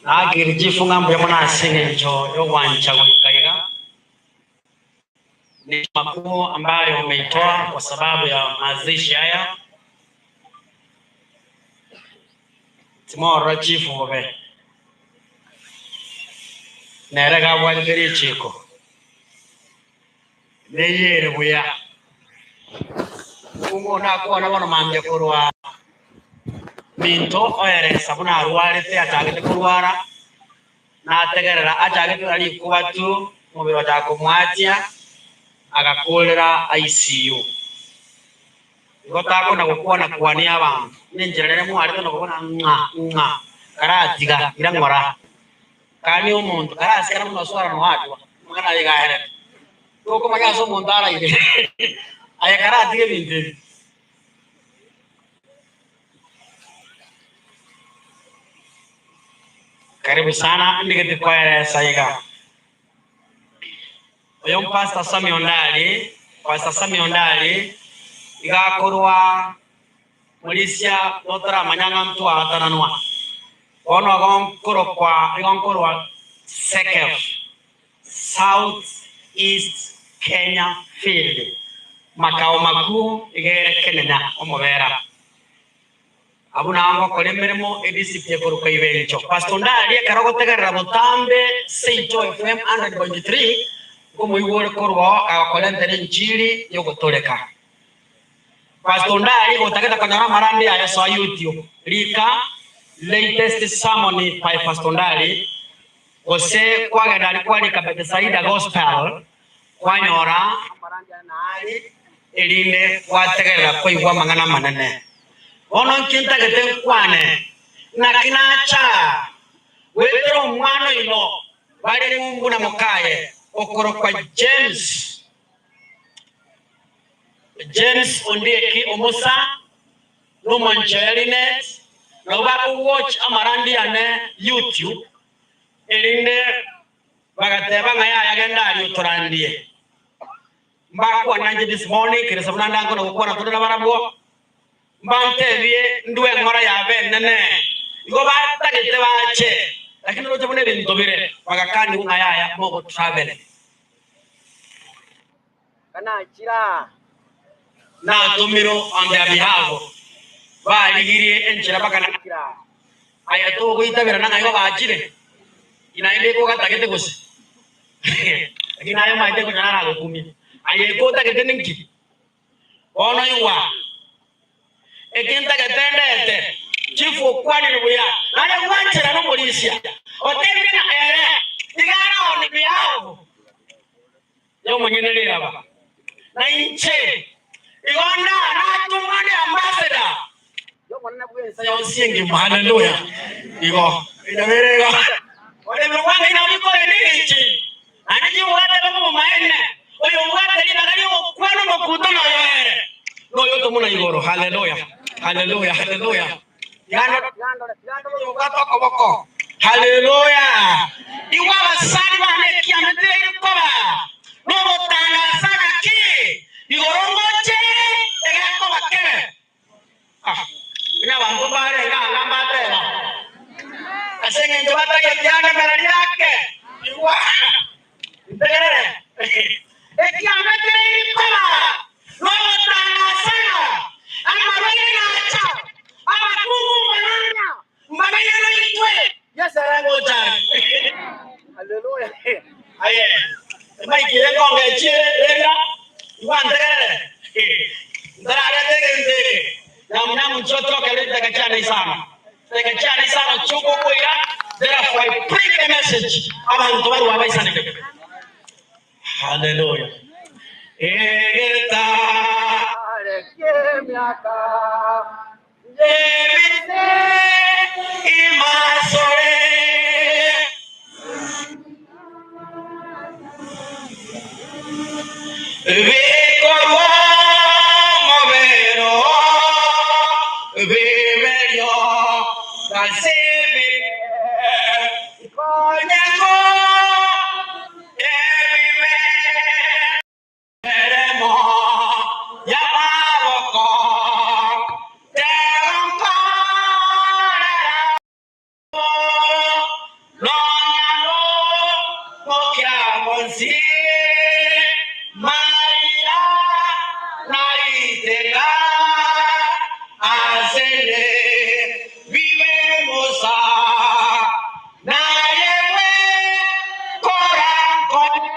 Naakire chifu ng'a mbuya mono ase engencho y'ogwancha goika iga, ni makuu ambayo umeitoa kwa sababu ya mazishi haya, timorora chifu bobe, nere iga abwatete richiko, neyere buya. Omonto nakwana bono mambia korwa minto oeresa buna arwarete achagete korwara, nategerera achagete na rikuba tu, omobere ochaka komwatia, agakorera ICU. Igo takona gokwana kwania abanto, nenchera rere mwarete nokobona ng'a ng'a karatiga ira ng'ora. Kani omonto karasikane buna oswara noachwa, amang'ana aye iga aerete. Tokomanya ase omonto araire, aye karatige ebinto ebi. Karibu sana, ndigeti koeresa iga. Oyo Pastor Sammy Ondari, Pastor Sammy Ondari, iga akorwa Morisia notoramanya ng'a ntwatananwa. Bono igo nkorokwa, igo nkorwa Sekef, South East Kenya Field. Makao makuu iga ere Kenenya omobera. Abwo nao ngokora emeremo edistrict ekorokwa Ibencho. Pastor Ndari ekero ogotegerera botambe Seito FM 100.3 nkomoigwa ore korwa oo kagokorentera enchiri yogotoreka. Pastor Ndari gotagete konyora amarandi aye soa YouTube rika latest sermon by Pastor Ndari gose kwagenda aria kwarika Bethsaida Gospel kwanyora amarandi aya naari erinde gwategerera koigwa amang'ana amanene. Bono inki ntagete nkwane? Naki nacha goetera omwana oino bare ng'umbu na mokaye, okorokwa James, James Ondieki Omusa, na omwanchi oye Linet, nabwo bakowatch amarandi ane YouTube, erinde Bagateba ng'a yaya genda aria otorandie. Mbakwana inche this morning, keresa buna ndanko na gokwana tore nabarabwo, mbantebie ndue eng'ora yabo enene. Igo batagete bache, lakini roche buna ebinto bire, bagakanigwa ng'a yaya mogo travel. Kanachira natomirwe on their behalf, barigirie enchera bakanachira aya togoitaberana ng'a igo bachire, naende eko gatagete gose lakini aye omanyete konya naragokumia aye eko otagete ninki? Bono igwa eki ntagete ndete chief okwanire buya naende gwanchera nomorisia otebire ng'a ere iga are on behalf Y'omonyene riraba, na inche igo natumwa ne ambassador y'obonene bw'ense yonsi engima. Haleluya! Igo inabere igo orebire bwango inabikore ninche, naende chibwate bobomaene, oyobwate ribaga ri'ogokwana omokuto noyo ere, noyo otomwa na igoro. Haleluya! Haleluya! Haleluya! Obwate okoboko. Haleluya! Igwa abasani bane ekiama teri koba nogotangasa naki igoro ngoche egekoba kebe. Ah, onye abanto mbarenge anga mbateba ase eng'encho batageti ande emera riake. Igwa ntegerere ekiama teri koba nogotangasana amarwaire nacha, abakungu mbananya, mbamenye naintwe. Yeso arangocha are. Haleluya. Aye, emaiki eye nkonga echiere renda, igwa ntegerere. Ntarareta egento eke, nyamu nyamu nchiochokere chidaka chiane isano. Chidaka chiane isano chiogokoira, therefore I bring the message, abanto barwa baisaneke. Haleluya. Egetare ki'emiaka y'ebise imasore. Bikorwa omobere biberio gose bikonyeko Ebibe emeremo y'amaboko tegonkorera nonya nomokia bonsi, Maria naiteka asende bibe bosa. Naye bwekorankore.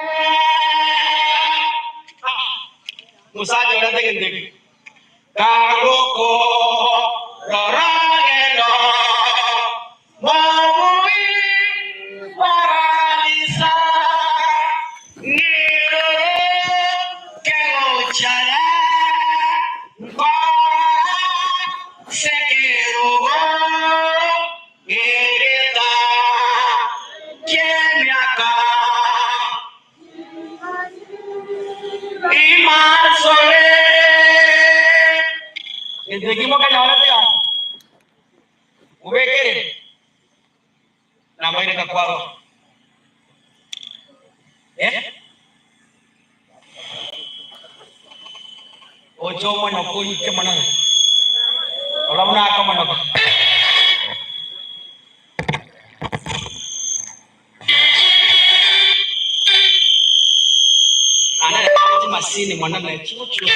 Mosacha oria tagete ki? Kagokorora rogendo mobui bw'abarisa, niroro kegochara nkorora sekerogo. Egeita ki'emiaka imasore. Gento eki mokanyorete iga, mobekere namaino takwarwa. Eh? Oche omonyoka oike mono, rora buna akomonyoka. Emasini monene chigochia.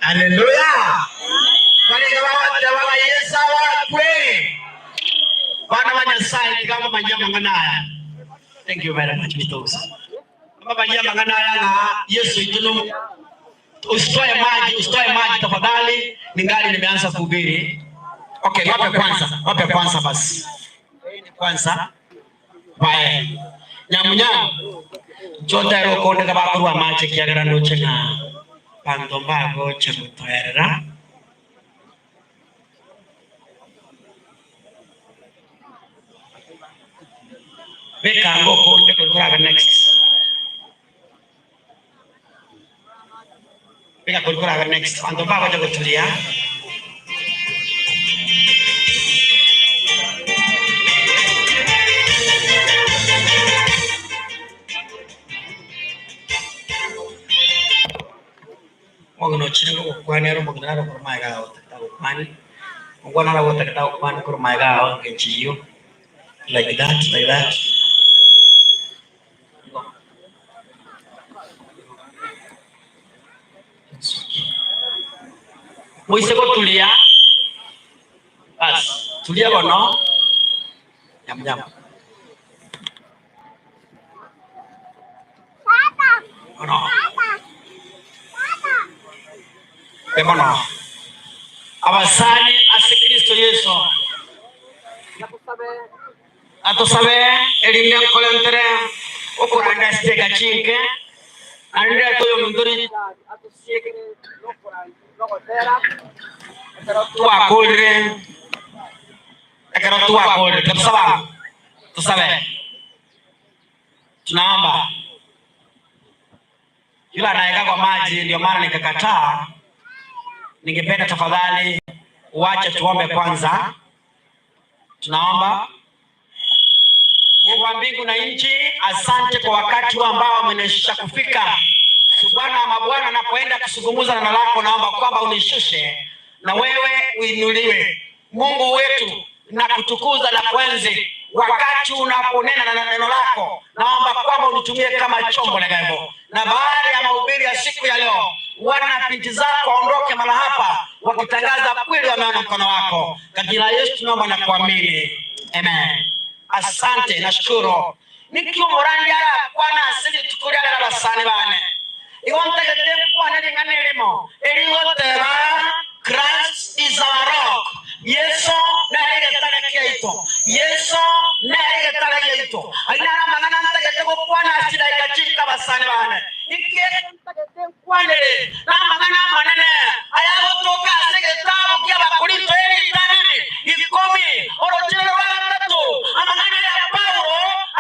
Haleluya! Barenge bagoteba ng'a Yeso abakwe. Bana ba Nyasaye, tiga mbamanyie amang'ana aya. Thank you very much, Mr. Usa. Mbamanyie amang'ana aya ng'a Yeso oito no Usitoe maji, usitoe maji tafadhali, ningali nimeanza kuhubiri. Okay, wape kwanza, wape kwanza basi. Kwanza. Bae. Nyamunyamu. Nchotere okondeka bakorwa amache ekiagera ndoche ng'a banto mbagocha gotoerera. Beka ango okonde korabe next. Beka kori korabe next. Banto mbagocha goturia. Omong'ina ochire gokwana ere omong'ina naro korwa magega ao otagete agokwane, omwana naro otagete agokwane korwa magega ao engencho eyio, like that like that. Moise goturia, bas, turia bono, nyamu nyamu. Bono. Be bono. Abasani ase Kristo Yeso. Atosabe, erinde nkorentere okoranda ase chidakika chinke, naende ndete oyominto Richard atosiekere nokoranda nogotera ekero twakorire, ekero twakorire. Tiga tosabe amo, tosabe. Tunaomba. Yule anayeweka kwa maji ndio maana nikakataa. Ningependa tafadhali uache tuombe kwanza. Tunaomba. Mungu wa mbingu na nchi, asante kwa wakati huu ambao umenishusha kufika. Bwana wa mabwana, napoenda kuzungumza neno lako, naomba kwamba unishushe na wewe uinuliwe. Mungu wetu, na kutukuza na kuenzi wakati unaponena na neno lako, naomba kwamba unitumie kama chombo legevo. Na baada ya mahubiri ya siku ya leo, wana na binti zako waondoke mahala hapa wakitangaza kweli wameona mkono wako. Katika jina la Yesu tunaomba na kuamini, amen. Asante, nashukuru. Niki omorandia arakwane ase rituko ria rero abasani bane? Igo ntagete nkwane ring'ana erimo, erigoteba, Christ is our rock. Yeso nere egetare kiaito. Yeso nere egetare giaito. Ayio naro amang'ana ntagete gokwana ase chidaeka chinke abasani bane. Inki eke ntagete nkwanere? Namang'ana amanene ayagotoka ase egetabu ki'Abakorinto eritang'ani ikomi, orochero rwa gatato, amang'ana ya Paulo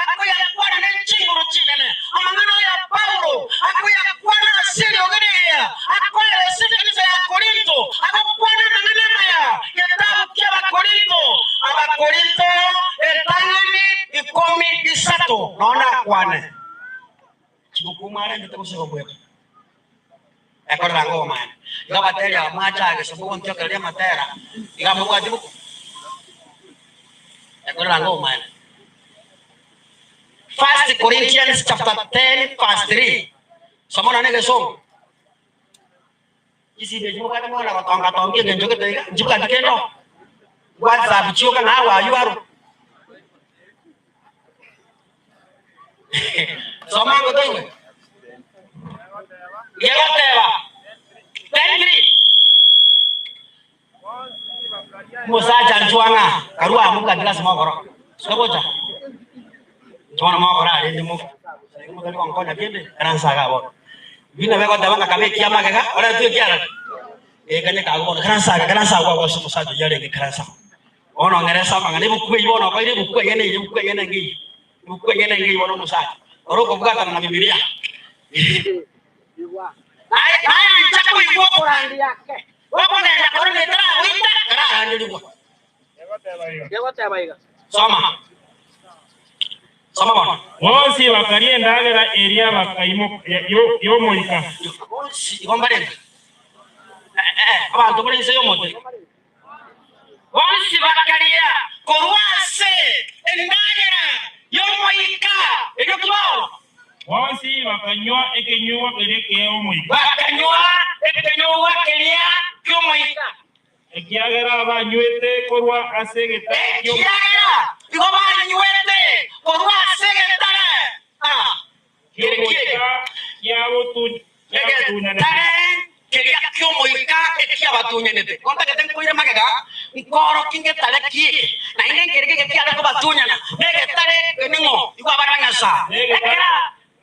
akoyakwana ne chinguru chinene. Amang'ana aya Paulo akoyakwana ase eriogi rigiya, akoeresa ekanisa ya Korinto, agokwana amang'ana amaya. Getabu ki'Abakorinto, Abakorinto etang'ani ikomi isato, nonya nakwane. Chibuku mwarentete gose gobweka. Ekorera ng'a omanye. Iga abateri aba mwacha gese mogontiokereria amatera, iga mobwati buku. Ekorera ng'a omanye. First Corinthians chapter 10 verse 3. Soma nonye egesongo. Chisimi echi mobwate mwana gotonga tonga engencho gete iga, nchibwati kende oo. WhatsApp chioka ng'a how are you aro. Soma ango toigwe. Gegoteba 10:3. Omosacha nchwang'a karua amo bwati lasima okoro. Sika gocha. Nchwana mokoro arende mo. Motari gonkonya kende karansa iga bono. Buna begoteba ng'a kabe ekiama magega oretwe ekiarari. Eh kanya kago bono karansa iga karansa agwo agwo ase omosacha oyio arenge karansa. Bono ong'erese amang'ana ebuku eyio bono okoire ebuku enyene eyio ebuku enyene engiya. Ebuku enyene engiya bono omosacha. Ore okobwatana na Bibilia. Naye naye inche koigwa okorandia ake. Gokogenda korende etaragoita kararanderigwa. Soma. Soma bono. Bonsi bakaria endagera eria bakaimoka y'omoika. Bonsi igo mbarenge. Abanto bare inse y'omote. Bonsi bakaria korwa ase endagera y'omoika. Erio ki bono? Bonsi bakanywa ekenyugwa keria ki'omoika. Bakanywa ekenyugwa keria ki'omoika. Ekiagera banywete korwa ase egetare ki'omoika. Ekiagera igo banywete korwa ase egetare ki'omoika kiabatunyanete. Egetare keria ki'omoika ekiabatunyanete. Igo ntagete nkoire magega, nkoorokie ngetare ki eke, naende nkereke eke kiare kobatunyana, negetare eke ning'o? Igo abana ba Nyasae. Ekero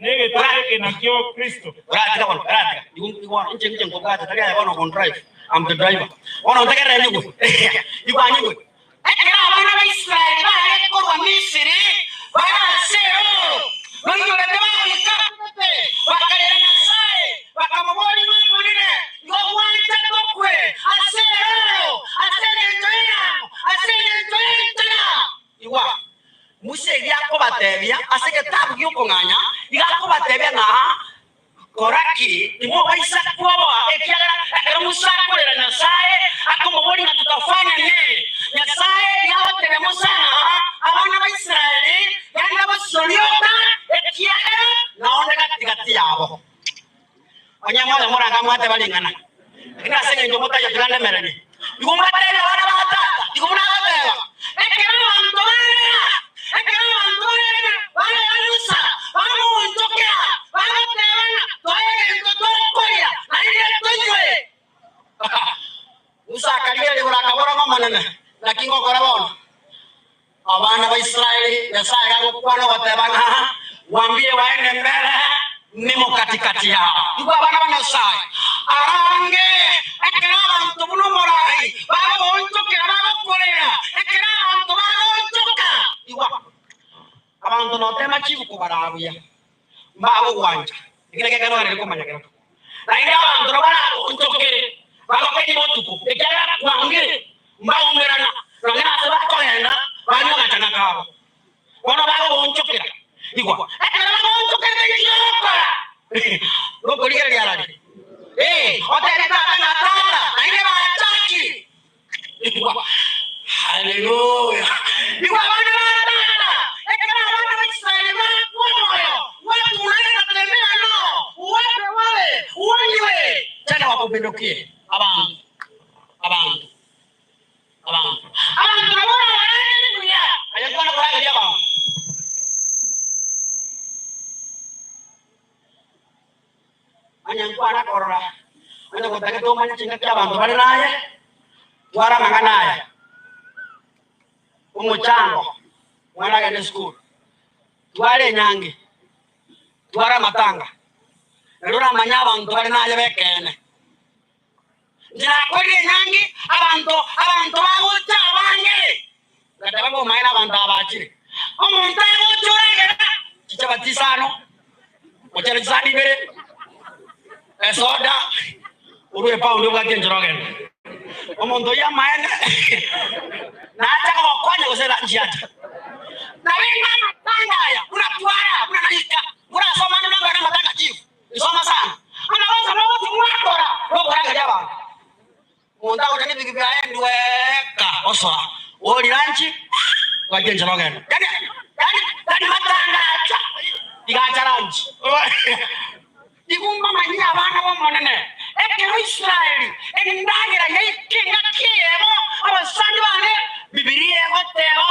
Negetare eke nakio Kristo. Oratiga bono, oratiga. Igo igo inche inche nkobwate tari aye bono okondrive. I'm the driver. Bono ntegerere nyigwe. Igwa nyigwe. Ekero abana ba Israeli bare korwa Misiri bare ase erooro, bainyorete bagoika Egipto, bakarera Nyasae, bakamoboria n'Omonene, Igo gwancha tokwe ase erooro, ase engencho y'enyango, ase engencho y'enchara? Igwa, Musa erio akobatebia ase egetabu gi'okong'anya, igo akobatebia ng'a Kora ki? Timobaisa kwoboa, ekiagera ekero Musa akorera Nyasae, akomoboria ng'a tutafanya nini? Nyasae nigo agotebia Musa ng'a abana ba Israeli genda bosio rioka, ekiagera naonde gati-gati yabo. Onye moyo morange mwateba ring'ana, lakini ase engencho motaiyo tiga ndemererie. Igo mbatebie abana ba tata, igo buna agoteba, ekero abanto barera, ekero abanto barera, barera Musa, bamoonchokera, bagoteba ng'a toe egento tokoria, naende tonywe. Musa akarigereria igoro akabora ng'Omonene, naki ngokora bono? Abana ba Israeli, Nyasae agakwana ogoteba ng'a Waambie waende mbele, nimo katikati yao. Igwa abana ba Nyasae, arange ekero abanto buna omorai bagoonchokera bagokorera, ekero abanto bagoonchoka. Igwa, abanto notema chibuku bara buya, mbagogwancha. Eki nakio ekero oganeire komanya kerokio. Naende abanto nabo baragoonchokere, bagokenie botuko, ekiagera kwangire, mbaumerana nonya nase bakogenda banywe agachang'a kabo. Bono bagoonchokera. Igwa, ekero bagoonchokerete inki ogokora? Nokorigereria arari. Ee, otebe tata ng'a tata, naende bachakire. Igwa, haleluya! Igwa abana ba tata, ekero abana ba Israeli bakwa omoyo, gwatunana na tembea nao, uwape wale, uwanywe. Tena wakupindukie abanto, abanto, abanto, abanto nabo orabarangere buya. Aye nkwana korangeria abanto. Onye nkwana korora, onye gotagete omanye chingaki abanto bare naye, twara amang'ana aya, omochango, omwana agende esukuru, twara enyangi, twara amatanga, nario oramanye abanto bare naye b'ekeene. Inche nakorire enyangi, abanto abanto bagocha abange, ngateba ng'a omaene abanto aba bachire. Omonto agocha oragera chichabati isano, mochere chisani ibere, esoda, orue epaundi obwate enchera ogende. Omonto oyio amaene nacha kogokonya gose nchiacha. Nabende amatanga aya buna twara, buna naika, murasoma ande nang'ana amatanga chief. Nsoma sana. Amagoso nogochi mwakora nokorangeria abanto. Omonto agocha nebigwi biaye ndweka osoa ori ranchi gwacha enchera ogenda. Yani yani yani matanga acha iga acha ranchi. Igo mbamanyie abana b'Omonene, ekero Israeli endagera yaika engaki eyemo, abasani bane Bibilia egoteba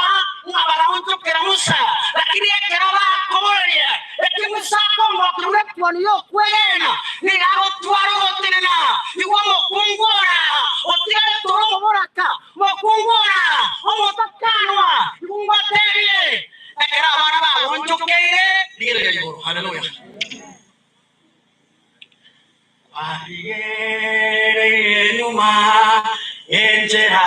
ng'a bagaonchokera Musa, lakini ekero bakoboreria eki Musa akongokia buna etuoni y'okwegena, nigo agotwara ogotenena. Igwa omokungu ora otigarete ore omoboraka, mokungu ora omotakanwa, igwa ngotebie, ekero abana bagoonchokeire, rigereria igoro. Haleluya! Kwarigereirie nyuma enchera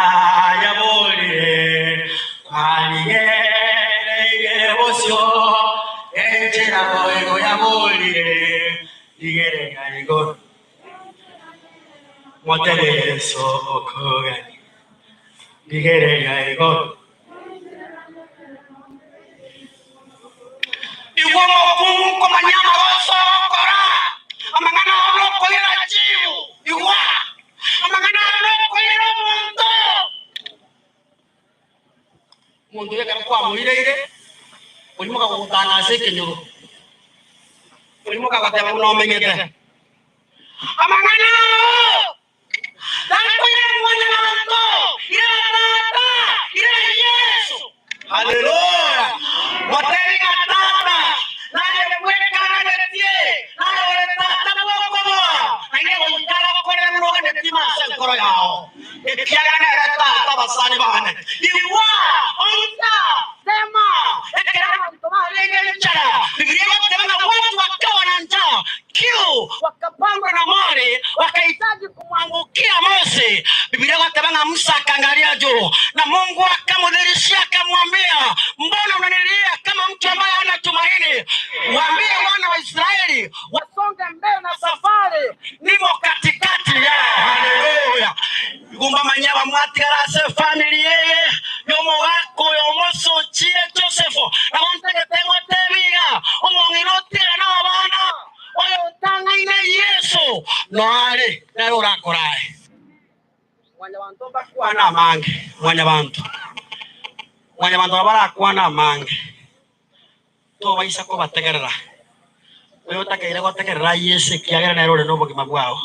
yaborire, kwarigereirie bosio enchera boigo yaborire, rigereria igoro. Motebe Yeso okogania, Rigereria igoro. Igwa omokungu nkomanya amagoso ogokora, amang'ana ao nokoirera chibu, igwa, amang'ana ao nokoirera omonto. Omonto oyo ekero kwamoireire, oimoka gogotanga ase ekenyoro, oimoka goteba buna omenyete. Amang'ana ao takoirera mwanyabanto, irera Tata, irera Yeso. Haleluya! Motebi ng'a Tata, naye bwekananetie, naye ore Tata bw'okoboa, naende goika agokore buna oganetie ime ase enkoro yao, ekiagera nere Tata abasani bane. Igwa, oita, tema, ekero abanto barenge enchara, Bibilia egoteba ng'a watu wakawa na njaa, kiu, wakapangwa na mori, wakahitaji kumwangukia Mose. Bibilia egoteba ng'a Musa akangaria juu, na Mungu akamudhirishia akamwambia, mbona unanilia kama mtu ambaye hana tumaini? Waambie wana wa Israeli wasonge mbele na safari, nimo katikati yao. Haleluya! Igumba manya bamwatigara ase efamiri eye y'omogaka oyo omosochire Josefu, nabo ntagete ngotebi iga, omong'ina otigare nabana, oyo otang'aine Yeso noare nere orakorae. Mwanyabanto mbakwane amange, mwanyabanto, mwanyabanto nabo barakwane amange, tobaisa kobategerera. Oyo otakeire gotegerera Yeso ekiagera nere ore nobogima bwao.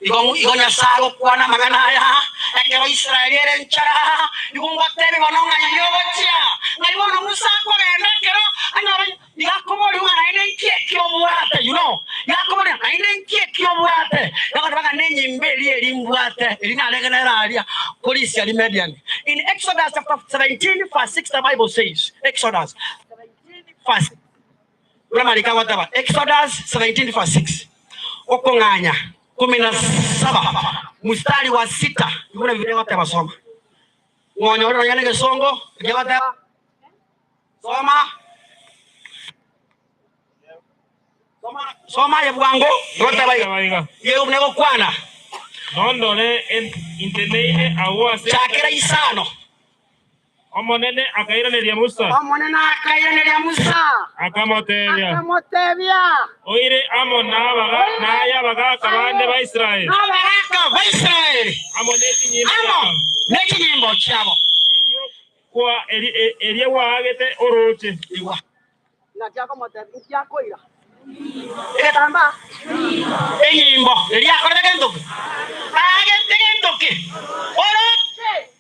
Igo igo Nyasae agokwana amang'ana aya, ekero Israeli ere enchara, igo ngotebie bono ng'ai ogochia, ng'ai bono Musa akogenda ekero anyore iga akoboria ng'a naende nki eki obwate, you know, iga akoboria naende nki eki obwate, iga agoteba ng'a nenyimbo eria eria mbwate, eria narenge nere aria korisia Rimediani. In Exodus chapter 17 verse 6 the Bible says, Exodus 17 verse 6. Buna amariko agoteba, Exodus 17 verse 6, okong'anya kumi na saba mstari wa sita, igo buna Bibilia egoteba, soma. Ng'onyore nonya negesongo ekiagoteba, soma. Soma aye bwango, egoteba iga, iga buna egokwana. Nondore inteneine agwo ase. Chakera isano. Omonene akairaneria Musa. Omonene akairaneria Musa. Akamotebia. Akamotebia. Oire amo naye abagaaka bande ba Israeli. Nabagaaka ba Israeli. Amo nechinyimbo Amo nechinyimbo chiabo. Erio gwaagete orooche. Igwa. Naki akomotebia, Inki akoira egetambaa? Enyimbo eria akorete gento ki? Aagete gento ki? Orooche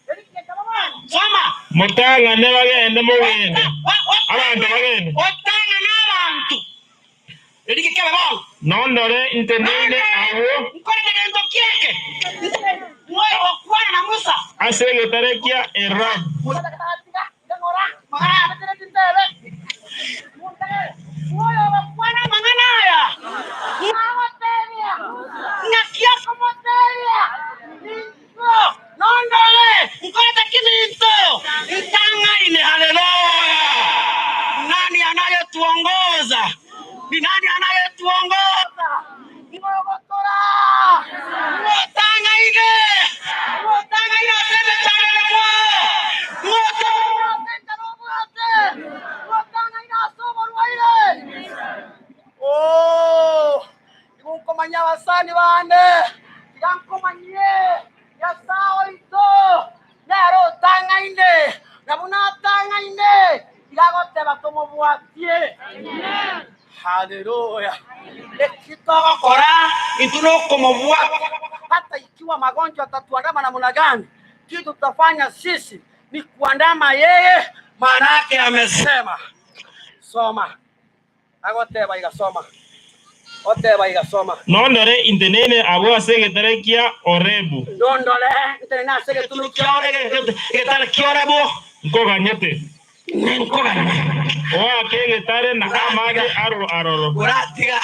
Soma. Motang'ane bagende mogende, abanto bagende. Otang'ane abanto. Eri kebe bono. Nondore nteneine agwo. Nkorete gento ki eke? Mwaye gokwana na Musa. Ase egetare kia Horebu. Nani anayetuongoza? Ni nani anayetuongoza? Ng'otang'aine, ng'otang'aine ase emechandano mwao, ng'otang'aine ase enchara obwate, ng'otang'aine ase oborwaire. Oh, igo nkomanyia abasani bane, tiga nkomanyie Nyasae oito nere otang'aine, na buna atang'aine, tiga agoteba tomobwatie. Haleluya! Eki togokora intwe nokomobwata, hata ikiwa magonjwa yatatuandama namna gani, kitu tutafanya sisi ni kuandama yeye, maana yake amesema. Soma agoteba iga soma, oteba iga soma. Nondore intenene agwo ase egetare kia Horebu. Nondore intenene ase egetunu kia egetare kia Horebu. Nkoganyete. Ninkoganye. Oake egetare na amache aroro aroro. Oratiga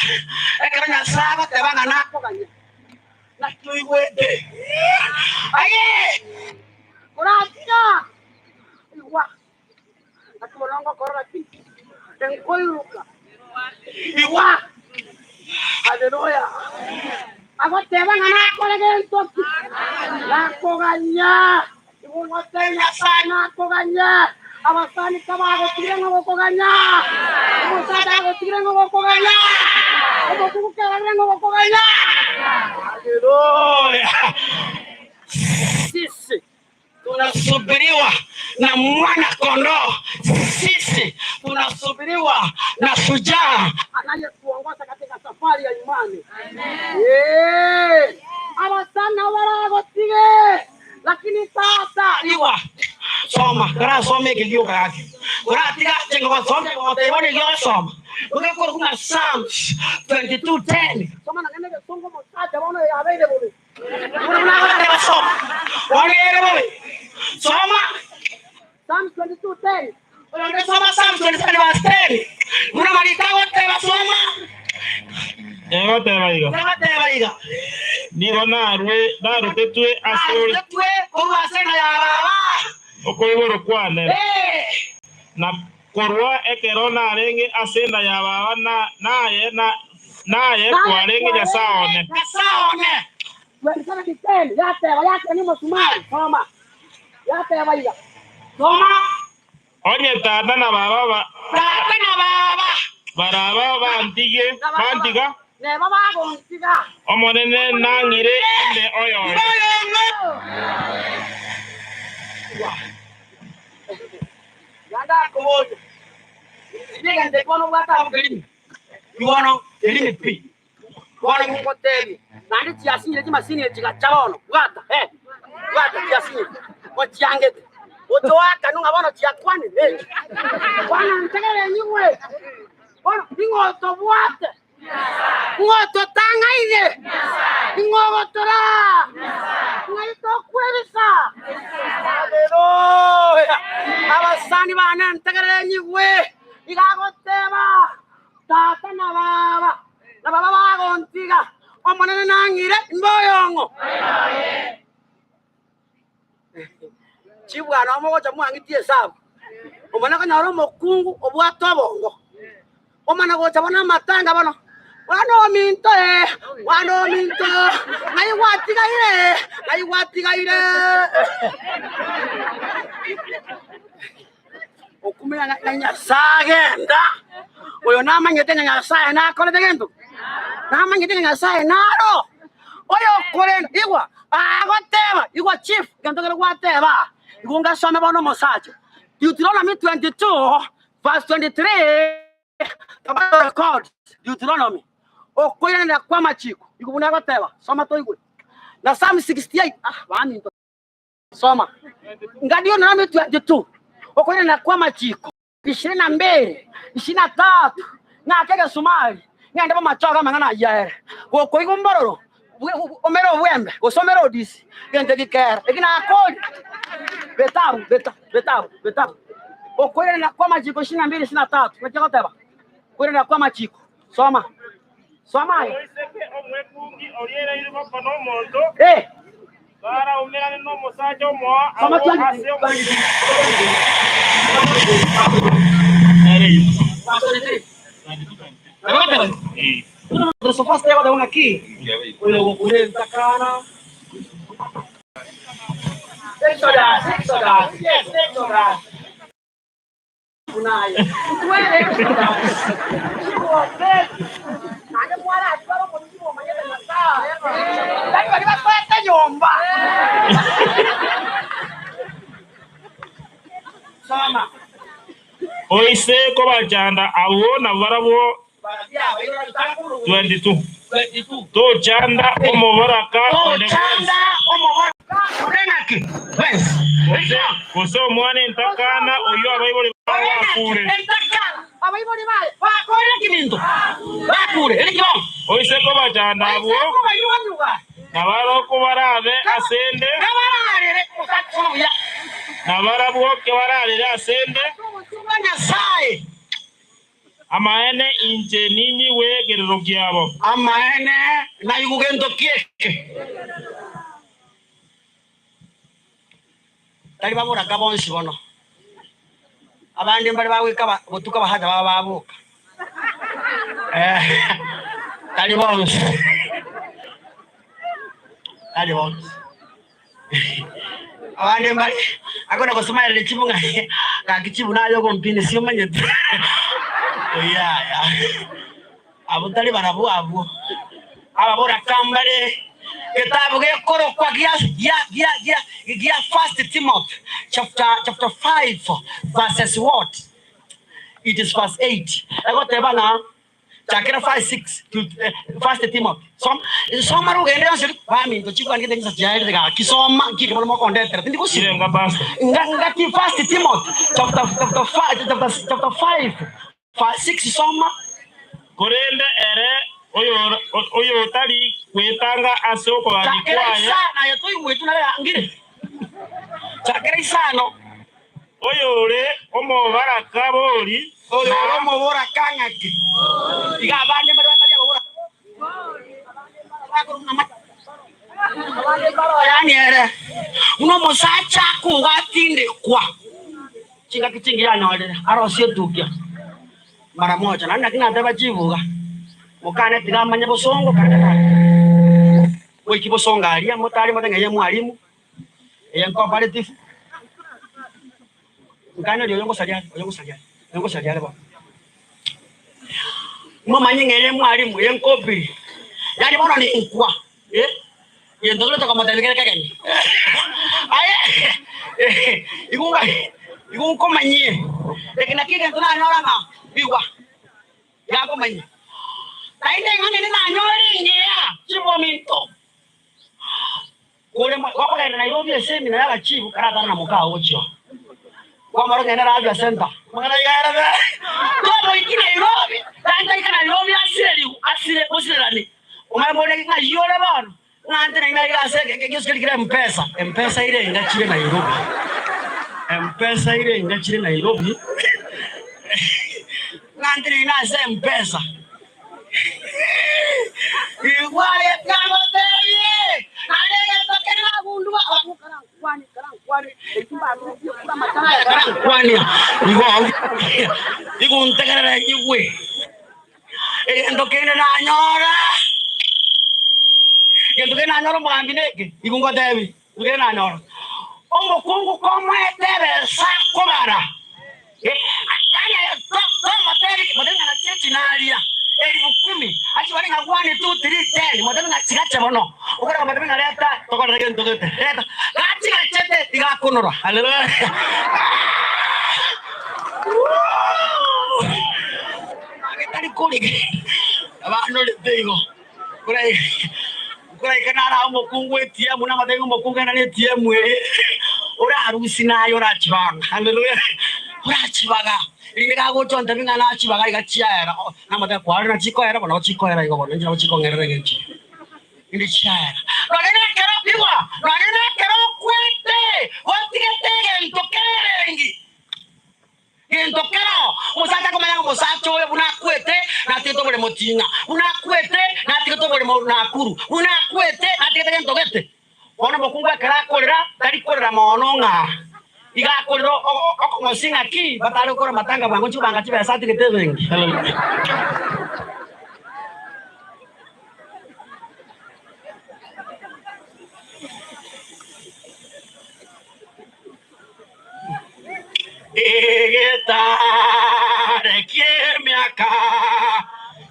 ekero Nyasae agoteba ng'a nakoganye, naki oigwete? Aye! Oratiga! Igwa! Naki bono ngokorora ki? Nkoiruka. Igwa! Haleluya! Agoteba ng'a nakore gento ki? Nakoganya. Igo ngotebia Nyasae nakoganya. Abasani kabagotigire ng'a gokoganya, omosacha agotigire ng'a gokoganya, omokungu kerarire ng'a gokoganya. Haleluya! Sisi tunasubiriwa na mwana kondoo, sisi tunasubiriwa na shujaa anayetuongoza katika safari ya imani. Eh, abasani baragotige lakini sasa Igwa soma karasoma eke gioka gake koratiga chenga gosoma goteba ne giosoma ogekora kuna Psalms 22:10 soma na ngene gesongo mosacha bono yabeire bobe. Buna buna agoteba soma bono ere bobe soma Psalms 22:10 Oyonde soma Psalms 27 verse 10 buna mariko agoteba soma Egoteba iga. Egoteba iga. Nigo narwe narutetwe ase ore. Narutetwe korwa ase enda ya baba. Okoiborwa kwane. Eh. Na korwa ekero narenge ase enda ya baba na naye na naye kwarenge Nyasae one. Nyasae one. 27:10 yateba yake ni mosumari soma yateba iga soma Onye tata na baba ba Tata na baba baraba bantige bantiga neba bagontiga Omonene nang'ire inde oyoye. Yandakoboria nigende bono bwate abo kelimi bono kelimi pi bono ngotebie naende chiasinyire chimasini echi chigacha bono bwata eh bwata chiasinyire gochiangete otoakanu ng'a bono chiakwanire echi bono ntegere nyigwe bono ning'o otobwate Ng'o ototang'aine? Ning'o ogotora? Ng'ai tokwebisa? Haleluya! Abasani bane ntegerere nyigwe, iga agoteba, Tata na baba, na baba bagontiga, Omonene nang'ire imbe oyong'o. Chibwana omogocha mwang'itie esabu, omana konyora omokungu obwate obongo, omana gocha bono amatanga bono, Mwana ominto eh, mwana ominto, ng'ai gwatigaire, ng'ai gwatigaire. Okumenya ng'a Nyasae agenda, oyo namanyete ng'a Nyasae nakorete gento, namanyete ng'a Nyasae naro, oyo okorenda, igwa, agoteba, igwa chief, egento kere gwateba, igo ngasome bono omosacha, Deuteronomy 22 verse 23, Bible records, Deuteronomy, okoiranera kw'amachiko, igo buna agoteba, soma toigwe, na Psalm 68, ah, baminto. Soma. Nga Deuteronomy 22, okoirana kw'amachiko, ishirini na mbili, ishirini na tatu, ng'ake egesumari, ng'ende b'amachogo amang'ana ayio aere. Gokoigwa ombororo, omere obwembe, gose omere odisi, gento eki kere, eki nakoria. Betabu, beta, betabu, betabu. Okoirana kw'amachiko ishirini na mbili, ishirini na tatu, naki egoteba? Okoirana kw'amachiko. Soma. Soma aye. Omoiseke omwekungi oriereire gokona omonto, Eh. karaumerane nomosacha omoa Soma agwo 23. ase omochie. Exodus, Exodus, yes, Exodus. Oise kobachanda abwo nabarabwo 22 Tochanda omoboraka onde bwensi, gose omwana entakana oyio abaibori baye bakure. Oise kobachanda abwo, nabarabwo barabe ase 'nde, nabarabwo kibararere ase 'nde. Amaene, inche ninyigwe ekerero kiabo. Amaene, naigwe gento ki eke. Tari baboraka bonsi bono. Abande mbare bagoika botuko abasacha babo baboka. Eh, tari bonsi. Tari bonsi. Abande mbare akona gosumaerera chibu ng'a gaki chibu naye ogompina ase omanyete. Oyaya. Abwo tari barabwo abwo. Ababoraka mbare getabu gekorokwa gia gia gia gia gia First Timothy chapter chapter 5 verses what? It is verse 8. Egoteba ng'a Chakera 5 6 to First Timothy. Soma soma rogende yonsi ri baminto chikwanigete chinsa chiaerire gaki soma nki ekero mokondetera tindi gosira. Irenga pastor. Nga ngaki First Timothy chapter chapter 5 chapter chapter 5 verse 6 soma. Korende ere oyotari gwetanga ase okogania Chakera kwaye. isano aye toigwetwe nare ngire. Chakera isano. Oyore omobaraka bori. Oyore omoboraka ng'aki? Iga abande mbare batari ababoraka. Abande mbare oyani ere buna omosacha akunga atindekwa chingaki chingiya anyorire arosie etukia mara moja. Naende naki nateba chibuga mokane tiga amanye bosongo kare tari goiki bosongo aria motari mote ng'a eye mwalimu. Eye ncooperative, nkaneria oyo ngosaria are, oyo ngosaria are, oyo ngosaria are bono. Momanye ng'a eye mwalimu, eye nkobiri, yaani bono ninkwa eh, gento keria tokomotebia kere kegeni. Aye igo nga igo nkomanyie, eke nakio egento nanyora ng'a igwa, yakomanyia. Naende ng'a nende nanyore engiya chibominto. Kore gokogenda Nairobi ase emina y'abachifu karatana na mokao gochia oo. Kwamora ogende Rabia Centre. Amang'ana iga arebe. Tomoiki Nairobi, tantaika Nairobi asireriwe, asire gosirerani. Omanye mbore ng'ai ore bono? Ng'a nte naende iga ase egiosi keria kere Mpesa. Mpesa ire enga chire Nairobi. Mpesa ire enga chire Nairobi. Ng'a nte naende ase Mpesa. Igwa aye naende egento kere nagundua karankwania igo igo ntegerere nyigwe egento kende nanyora egento kende nanyora omogambi neke igo ngotebi igo nanyora omokungu komoete ebesa akobara Yaani aye tomotebi motebi ng'a nachie chinaria elifu kumi achibare ng'a one two three ten motebi ng'a chigache bono okore komotebi ng'a reta tokorere gento gete reta gachigachete tiga akonora haleluya tari korigia abanorete igo Koraika naro omokungu ATM, nabatebie ng'a omokungu ere na ATM eye, orarusie naye orachibanga. Haleluya! Orachibaga. Rinde gagocha ontebie ng'a nachibaga iga chiaera, oh, namotebia kwarora ng'a chikoera bono nabo chikoera igo bono, inche nabo chikong'erera engencho eye. Rinde chiaera. Nonye nekero, igwa, nonye nekero okwete, gotigete egento kerenge. Gento kero omosacha akomanya ng'a omosacha oyo buna akwete natigete oboremo ting'a, buna akwete natigete oboremo Nakuru, buna akwete natigete gento gete. Bono omokungu ekero akorera tari korera mono ng'a iga akorera okong'osia ng'aki batare gokora amatanga bwango chikobanga chibesa atigete ebenki. Haleluya. Egetare ki'emiaka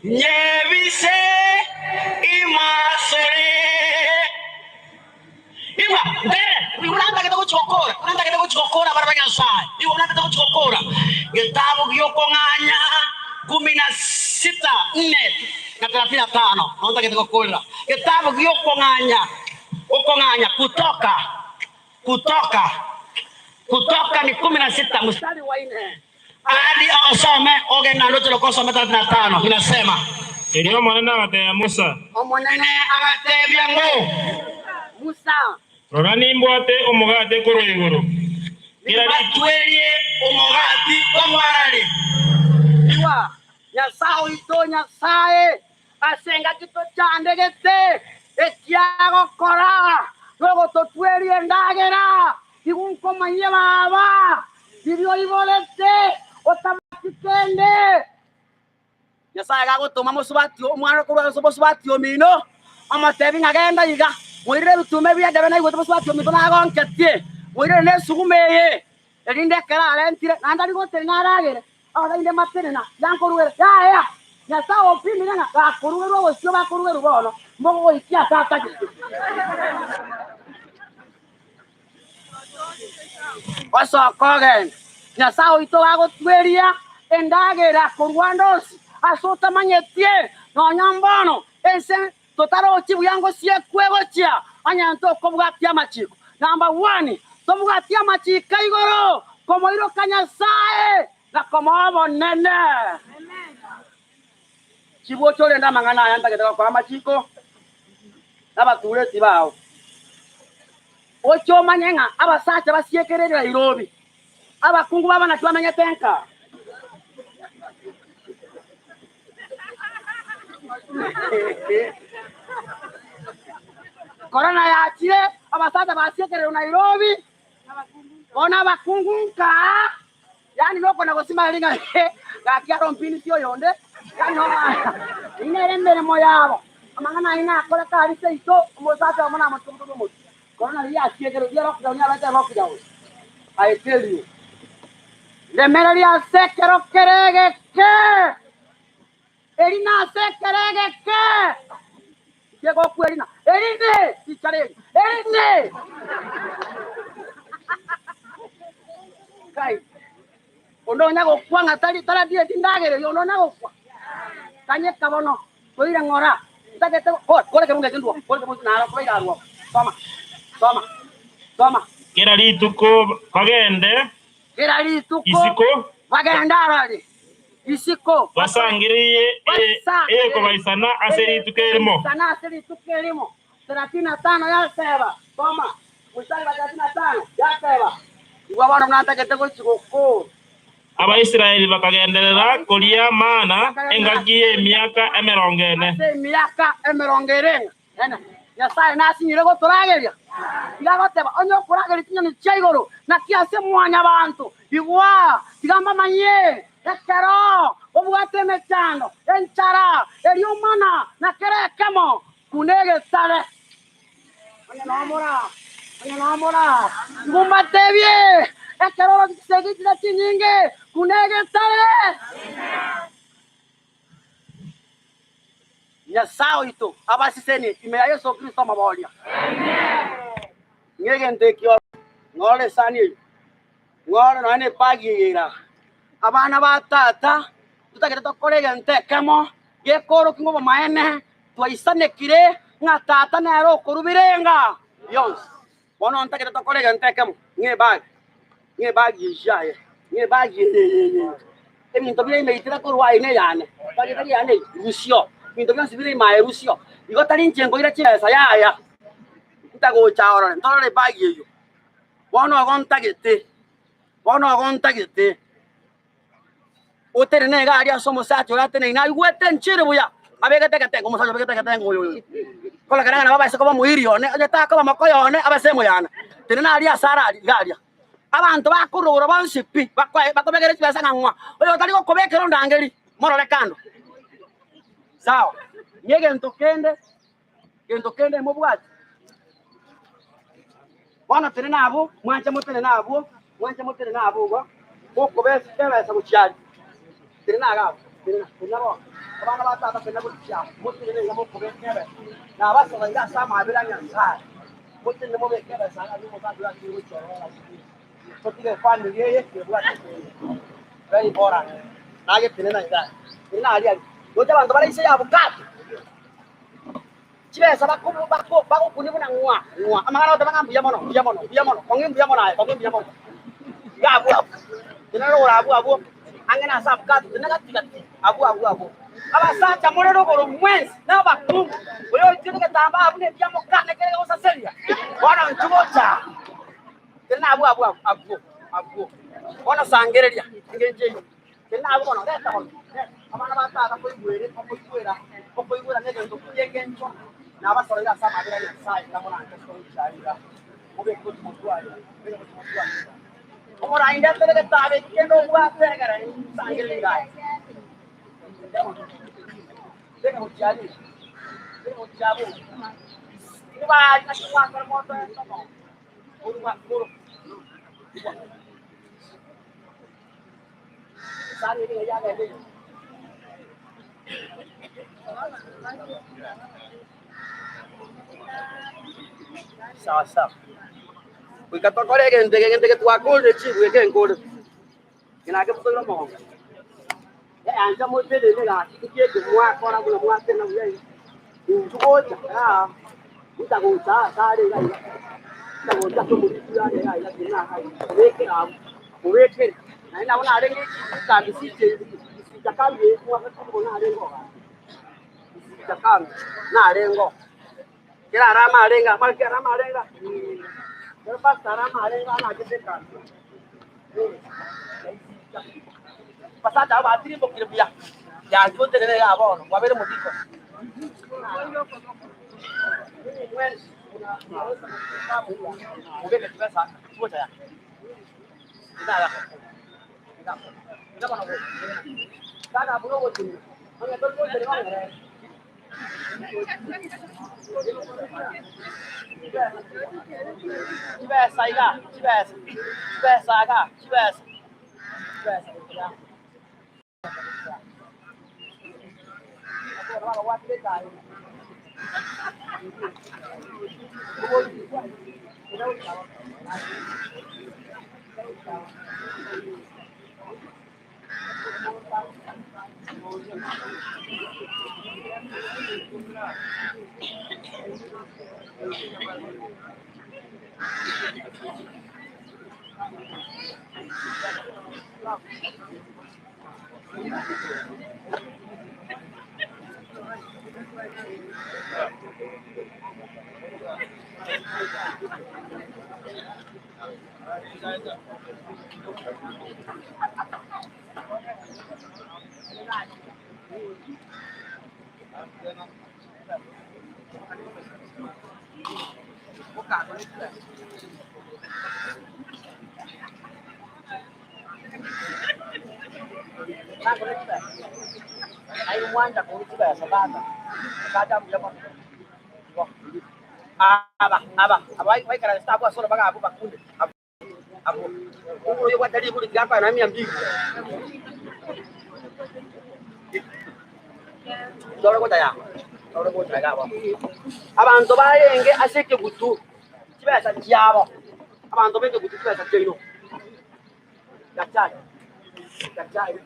nyebise imasore. Igwa, ntere, igwa nantagete gochia gokora, nantagete gochia gokora abana ba Nyasae, igwa nantagete gochia gokora. Getabu gi'okong'anya kumi na sita nne na thelathini na tano, nontagete gokorera. Getabu gi'okong'anya, okong'anya, kutoka. Kutoka, Kutoka ni kumi na sita mstari wa nne hadi osome ogende naende ocheroke osome 35 inasema. Erio Omonene agatebia Musa. Omonene agatebia ng'o? Musa. Rora nimbwate omogati korwa igoro, kera rituko. Nimbatwerie omogati korwa arari. Igwa, Nyasae oito Nyasae, Ase engaki tochandegete, ekiagokora nogototweria endagera, igo nkomanyie baba, riria oiborete otabwati kende. Nyasae gagotoma mosubati omwana korwa ase omosubati omino, omotebi ng'a genda iga. Moirere ebituuma ebi'endebe naigwete mosubati ominto nagonketie, moirere nesuguma eye, erinde ekero arentire, naende tari gotenena aragere, abasacha matenena, yankoruera. Yaya, Nyasae opimire ng'a gakorugerwa obosio bakorugerwa bono, mbogogoikia ase atagete. Osoka ogende, Nyasae oito agotweria endagera korwa ande onsi ase otamanyetie, nonya mbono ense Totarochi buya ngosiekwe gochia onye ntokobwatia amachiko. Number one, tobwatie amachiko a igoro, komoiroka Nyasae na komoa obonene. Chibuoche orende amang'ana aya ntagete gokoa amachiko nabatureti bao. Oche omanye ng'a abasacha basiekereire Nairobi, abakungu babo naki bamenyete nka. Korona yachire, abasacha basiekererwe Nairobi, bono abakungu nka, yaani nokona gosima ring'a gaki aro mpinisi oyonde, yaani eyio nere emeremo yabo. Amang'ana ayio nakoreka aria seito, omosacha oyomo namochie omototo omochie. Korona riria yasiekerwe, riria lockdown yabete lockdown, I tell you. Remereria ase ekero kere egeke, eri nase ekero egeke, nkegokwa erina, erinde richara eri, erinde Kai, onde onya gokwa ng'a tari taradieti ndagera eyio, onde onya gokwa kanyeka bono, toire ng'ora, ntagete go- kore ekerongo eke ndwo, kore ekerongo naro kobaira arwo, soma, soma, soma. Kera rituko bagende Kera rituko isiko bagende arari isiko basangererie eyekobaisana ase rituko erimo. Baisana ase rituko erimo. Thelathini na tano yateba, soma, mstari wa thelathini na tano yateba, Igwa bono buna ntagete gochia gokora. Abaisraeli bakagenderera koria mana engaki y'emiaka emerongo ene. Ase emiaka emerongo ere Ene, Nyasae nasinyire gotorageria? Tiga agoteba, Onye okorageria chinyoni chia igoro, naki ase mwanyabanto? Igwa, tiga mbamanyie, ekero obwate emechando, enchara, eriomana, na kera ekemo, buna egetare. Onye nomora, onye nomora, igo mbatebie, ekero oroche chisegi chiria chinyinge, buna egetare. Nyasae oito abasesenie ime ya Yeso Kristo Omoboria. Ng'a egento ekio ng'orore esani eyio, ng'orore nonya na epagi eye ere aa. Abana ba tata, totagete tokore egento ekemo gekorokia ng'a obomaene twaisanekire ng'a tata nere okorwa birenga bionsi. Bono ntagete tokore egento ekemo, ng'a ebagi, ng'a ebagi eyio aye, ng'a ebagi eye eye eye eye. Ebinto bire ime itire korwa aye neyane, ebagi etari eyane eye, rusio. Ebinto bionsi bire ime aye rusio. Igo tari inche nkoira chibesa yaya, ntagocha orore, ntorore ebagi eyio. Bono igo ntagete, bono igo ntagete. Otenene iga aria ase omosacha oria ateneine aigwete enchiri buya, abegete egetengo, omosacha obegete egetengo oyo oyo. Korekana ng'a nabo abaise koba omoiri one, onye takoba mokoyo one, abe ase emoyana. Tenena aria ase are aria, iga aria. Abanto bakorora bonsi pi, bakoe bakobekera chibesa ng'a ng'wa, oyo otari gokobekera ondangeri, morore kando. Sawa, ng'egento kende. Gento kende mobwate. Bono tenena abwo, mwanche motenene abwo, mwanche motenene abwo igo, mokobesa ebesa gochia aria. Tenena iga abwo, tenena, tenena bono. Abana ba tata tenena gochia abwo, motenene iga mokobeka ebesa. Nabasoga iga ase amabera a Nyasae, motenene mobeke ebesa iga aria omosacha oyo atige gochia ororo ase Totige efamiri eye ebwate kende. Very important. Naye tenena iga aria, tenena aria aria. Gocha abanto bare inse ya abukato. Chibesa bagokunia buna ng'wa ng'wa, amang'ana agoteba ng'a mbuya mono, mbuya mono, mbuya mono, kong'e mbuya mono aye, kong'e mbuya mono. Iga abwo abwo, tenena rogoro abwo abwo, ang'e nase abukato, tenena gati gati, abwo abwo abwo. Abasacha more rogoro mwensi, na abakungu, oyo oitiete egetambaa buna ekia mokane kere kegosaseria, bono inchuo gocha aa. Tenena abwo abwo abwo abwo, bono sangereria engencho eyio. Tenena abwo bono, reta bono, reta. Abana ba tata koigwere, okoigwera, okoigwera negento ki'engencho, na abasoroire ase amabera a Nyasae tamoranche ase ogochia iga. Mobeke gochia motwe aye, beka gochia motwe aye iga. Omorai ndetere egetabu eki kende obwate egere nsangererie iga aye. Beka gochia aria iga, beka gochia abwo iga. Sawa sawa. Goika tokore egento eke, egento eke twakorire chibu eke nkore. Nake motoire omogongo. Ancha motenene gaki tikieke mwakora buna mwatena buya iga. Inchu gocha aa gocha gocha ase are iga iga. Gocha gocha ase omorisia oyo are iga iga tena iga iga. Mobekere abwo, mobekere. Naende nabo narenge ekambi siche isicha kambi eye mwaka kobo narenge oo gaki. Isicha kambi narenge oo. Kera arama arenge aa, kera arama arenge aa. Kero pastor arama arenge aa nachete ekambi. Abasacha aba batirimbokire buya, yanchwa otenene igaa bono, kwabeire omodikoni. Chibesa iga, chibesa, chibesa iga, chibesa, chibesa iga. Aba aba aba baikaransete abwo ase orobaga abwo bakunde abwo. Oyo obwate riburi tiga akoe na mia mbili. Tore gocha ya. Tore gocha iga abwo. Abanto barenge ase ekegutu chibesa chiabo. Abanto b'ekegutu chibesa chiaino. Daktari. Daktari.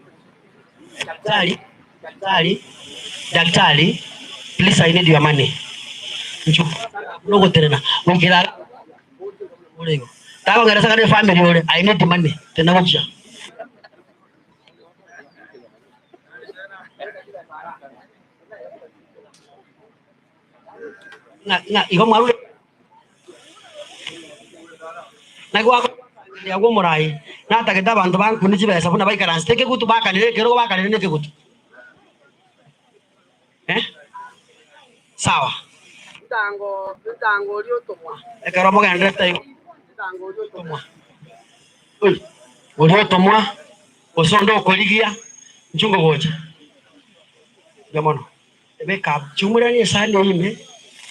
Daktari, daktari, daktari, please I need your money. Nchu, nogotenena, goikera ara, ore igo. Takong'eresa kare efamily ore, I need money, tena gochia. Ng'a, ng'a, igo mwarure. Naki gwakora agwo omorai natagete abanto bankune chibesa buna baikaransete ekegutu bakanire ekerogo bakanire na ekegutu eh? Sawa. Ekero mogendererete igo oi oria otomwa gose onde okorigia inchuo ngogocha mbuya mono. Beka chiumoranie esani eyio ime,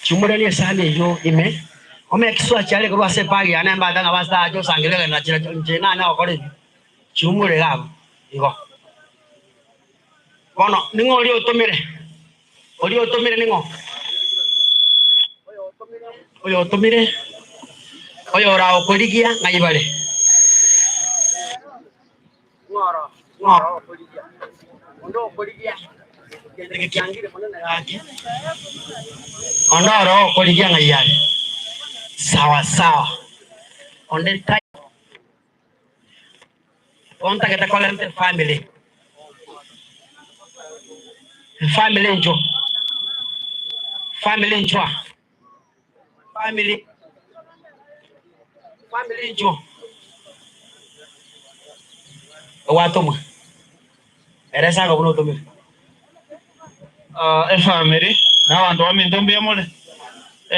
chiumoranie esani eyio ime, ome ekiswa chiare korwa ase ebag yane mbate ng'a pastor ache osangererie agende na chirochio inche nanye gokora ebio, chiumore iga abwo igo. Bono ning'o oria otomire? Oria otomire ning'o? Oyo otomire, oyoragokorigia ng'ai bare? Ng'oro, ng'oro okorigia, onde okorigia egento gekiangire monene gaki. Onde oro okorigia ng'ai are? Sawa sawa. Onde taiyo ontagete korenta efamily. Efamily inchuo, family inchuo aa, family, family inchuo. Gwatomwa, eresa iga buna otomire. Efamiri na abanto baminto mbuya more?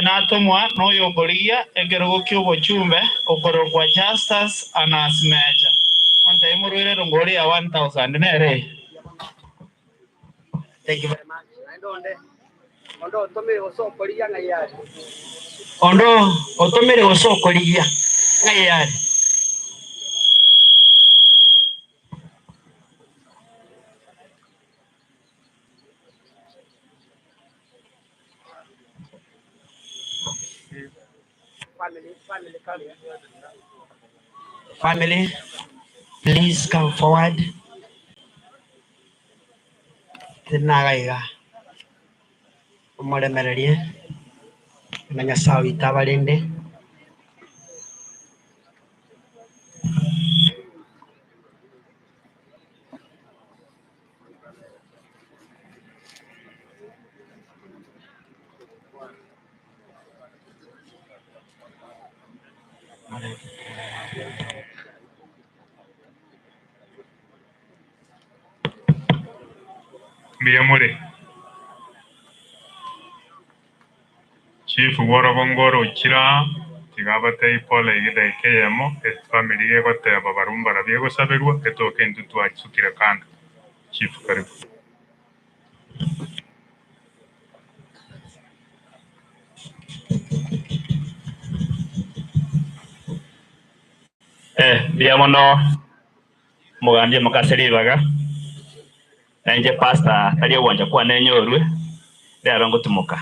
Natomwa noyokorigia ekerogo ki'obochumbe okorokwa Justus Anas Mecha, ontebie morwere erongori ya 1000 nere eye. Thank you very much. Naende onde. Onde otomire gose okorigia ng'ai are? Onde otomire gose okorigia ng'ai are? Family, please come forward. Tinagaiga omoremererie na Nyasae oito abarende. Mbuya more. Chief bw'orogongo orochire aa, tiga abatebie pole iga edageka eyemo, efamiri iga egoteba barabwo mbarabwo egosaberwa, etoke intwe twasukire kando. Chief karibu. Eh, mbuya mono omogambia omoke ase ribaga, na inche pastor tari ogwancha kwane nyorwe, rero ngotimoka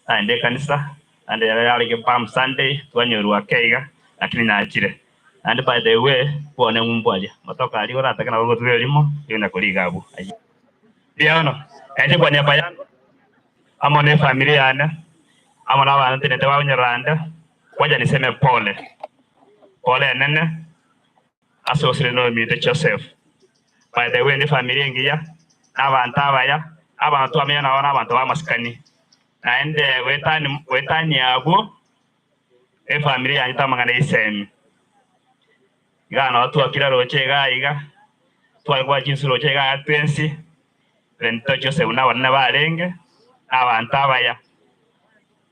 naende ekanisa, naende rero yarenge Palm Sunday twanyorwa ake iga, lakini nachire. Naende by the way, bwane ng'umbu aria, amatoke aria oratake nabo ogotuga erimo, rigonya koriga abwo. Ayio. Mbuya mono, na inche kwa niaba yango, amo na efamiri yane, amo na abanto ntenenete bagonyorora ande, Ngocha niseme pole, pole enene ase osire nominto Joseph. By the way ne family engiya, na abanto abaya, abanto twamenya nabo na abanto b'amasikani. Naende goetani goetania abwo, efamiri yanchete amang'ana y'esemi. Iga nabo twakira roche iga iga, tware koa chinsu roche iga iga twensi, Bento Joseph na abanene barenge, na abanto abaya.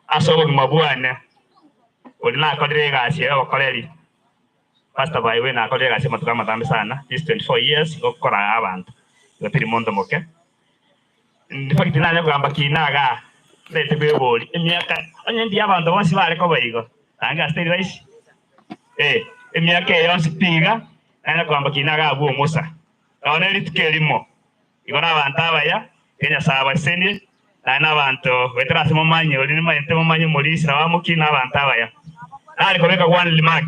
Ase obogima bwane, oria nakorire egasi eye y'obokoreri, Pastor by way nakorire egasi amatuko amatambe sana, this 24 years gokoraa abanto, igo tiri monto moke. In fact nanye kogamba kina igaa, ndete kweboria emiaka onye ndiyo abanto bonsi bare koba igo, naende ase teri rahisi? Eh, emiaka eye yonsi pi iga, nanye kogamba kina igaa abwo omosa, nonya ne rituko erimo. Igo nabanto abaya, erio Nyasae abasesenie, naende nabanto goetera ase momanye oria nimanyete momanye omorisia na bamoki nabanto abaya. Nare kobeka one remark,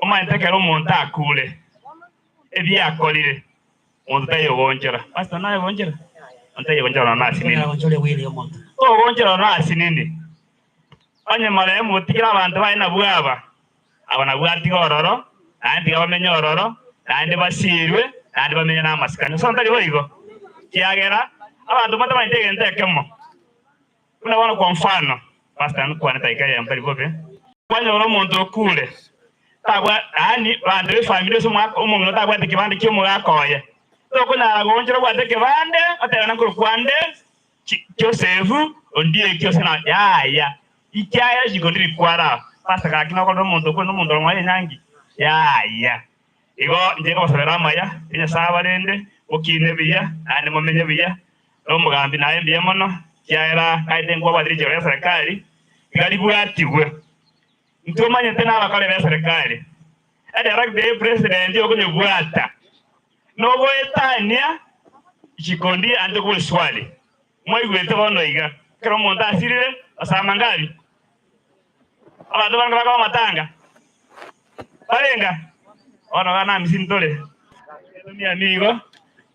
omanyete ekero omonto akure, ebi akorire, omonto taiyo ogoonchora. Pastor naye ogoonchora? Omonto taiyo ogoonchora nonya asinini. Togoonchora nonya asinini. Onye marehemu otigire abanto baye nabwo aba, Aba nabwo atiga ororo, naende tiga bamenye ororo, naende basiirwe, naende bamenye namasikani. Gose ntari boigo? Ekiagera abanto mbatamanyeti egento ekemo. Buna bono kwa mfano, pastor nkwane dakika eyemo tari bobe. Kwanyora omonto okure, tabwa yaani abanto b'efamiri gose omogaka omong'ina otabwate ekebande ki'omogaka oye, tokonyara goonchora obwate ekebande, otebe nakorokwa ande Joseph ondieki ose na yaya ikiagera chikondi rikwara pastor gaki nokorora omonto okure nomonto ore moyo enyangi yaya igo inche nkobasabera amaya ya Nyasaye abarende mokine buya naende momenye buya na omogambi naye mbuya mono ekiagera kaete nkwabwate richiko ria serikali iga ribwatigwe ntomanyete nabakore be serikali edirect ye president okonyebwata Nogoetania chikondi ande gw'eswali. Mwaigwete bono iga, ekero omonto asirire, osama ngabi? Abanto bange bakaba amatanga, barenga? Bono iga namisi ntore. Tomiami igo,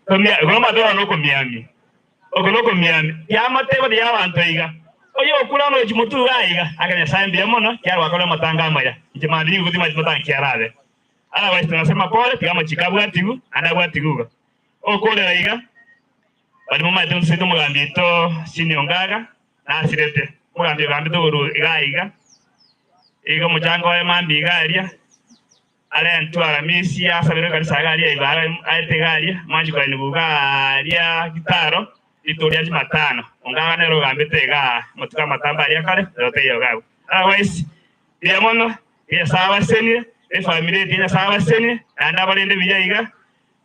tomia, igo amatoro nokomiami. Oko nokomiami. Yamate gose y'abanto iga. Oyo okure amo gochia motwe iga aiga. Ake Nyasae mbuya mono, kiagera gwakorire amatanga amaya. Inche mambia nigo timanyeti matanga ki arabe. Otherwise nasema pole tiga amachiko abwatigwe naende abwatigwe iga. Okorera iga baria momanyete ntosaete omogambi oito Senior Ngaga nasirete omogambi ogambete igoro iga iga iga omochango oye mambia iga aria arentwe aramisi asabere ekanisa iga aria ibara aete iga aria mwanchi koenigwa iga aria gitaro rituko ria jumatano Ongaga nere ogambete igaa amatuko amatambe aria kare rero taiyo iga abwo. Otherwise mbuya mono. Nyasae abasesenie, efamiri eye Nyasae abasesenie, naende abarende buya iga.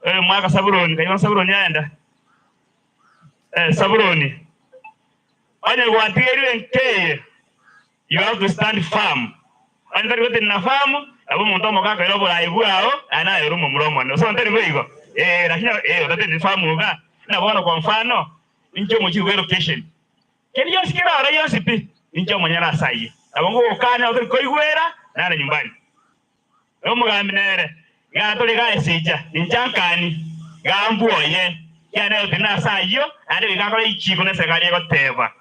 Oyo mwaka Sabuloni, kai bono Sabuloni aenda? Eh, Sabuloni. Onye gwatigeirwe nkeye, you have to stand firm. Onye tari gotenena firm, nabo omonto omoke akoira oboraai bwao, naye naye ore omomura omonene. Gose tari boigo? Ee, lakini ee, otateneneti firm iga, buna bono kwa mfano, inche omochie bwe location, kende gionsi kere oro gionsi pi, ninche omonyene ase ayio. Nabo ngogokania otori koigwera, nare nyumbani. Na omogambi nere, iga tore iga esecha, inche ankani, iga mbwoye, ekiagera nere otenene ase ayio, naende goika akore richiiko na eserekari egoteba.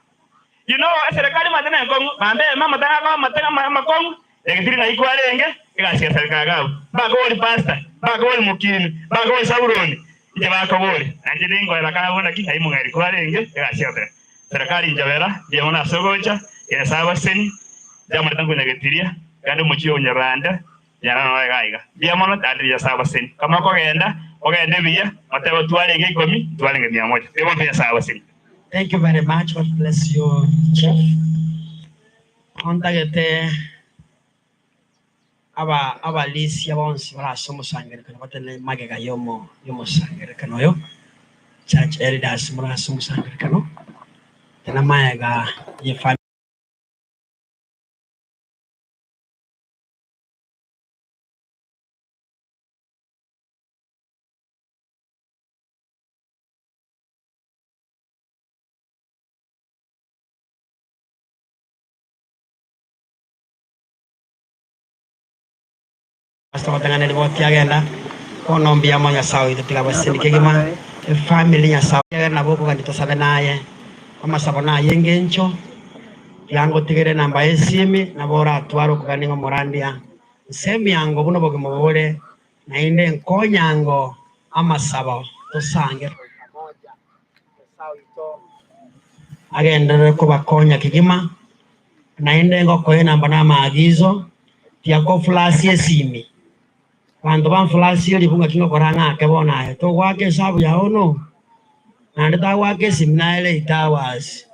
You know, eserekari omanyete nenkong'u, mambia eyemo amatang'ani akoba amatang'ani ama amakong'u, egetiri ng'ai kwarenge, egasi ya serikali iga abwo. Mbakobori pastor, mbakobori mokini, mbakobori Sabuloni, inche bakobori, na inche ninkoeba kabe naki ng'ai mong'aini kwarenge, egasi ya serikali inchabera, mbuya mono ase ogocha, Nyasae abaseni, Nchamarete nkonyagetiria, genda omochie o Nyarwanda, nyara noe iga iga. Mbuya mono tata Nyasae abaseni. Kama okogenda, ogende buya, motebe twarenge ikomi, ntwarenge mia moja. Mbuya mono Nyasae abaseni. Thank you very much God bless you chief. Ontagete aba abalisia bonsi bare ase omosangererekano batene magega yomo yomosangererekano oyo church elders more ase omosangererekano tena magega ye family. Ase ogotang'ana riboti agenda, bono mbuya mono Nyasae oito tiga abaseseni kegima efamily Nyasae ekiagera nabo okogania tosabe naye amasabo naye engencho tiga ngotigere enamba y'esimi nabo oratware okogania ng'a omorandia nsemi yango buna obogima obo bore naende nkonyango amasabo tosange pamoja Nyasae oito agenderere kobakonya kegima Naende ngokoa enamba na amaagizo, tiakofulasia esimi. Abanto bamfulasie ribu ng'aki ngokora ng'ake bono aye togoaka esabu yao no? Naende tagoaka esimi naye late hours.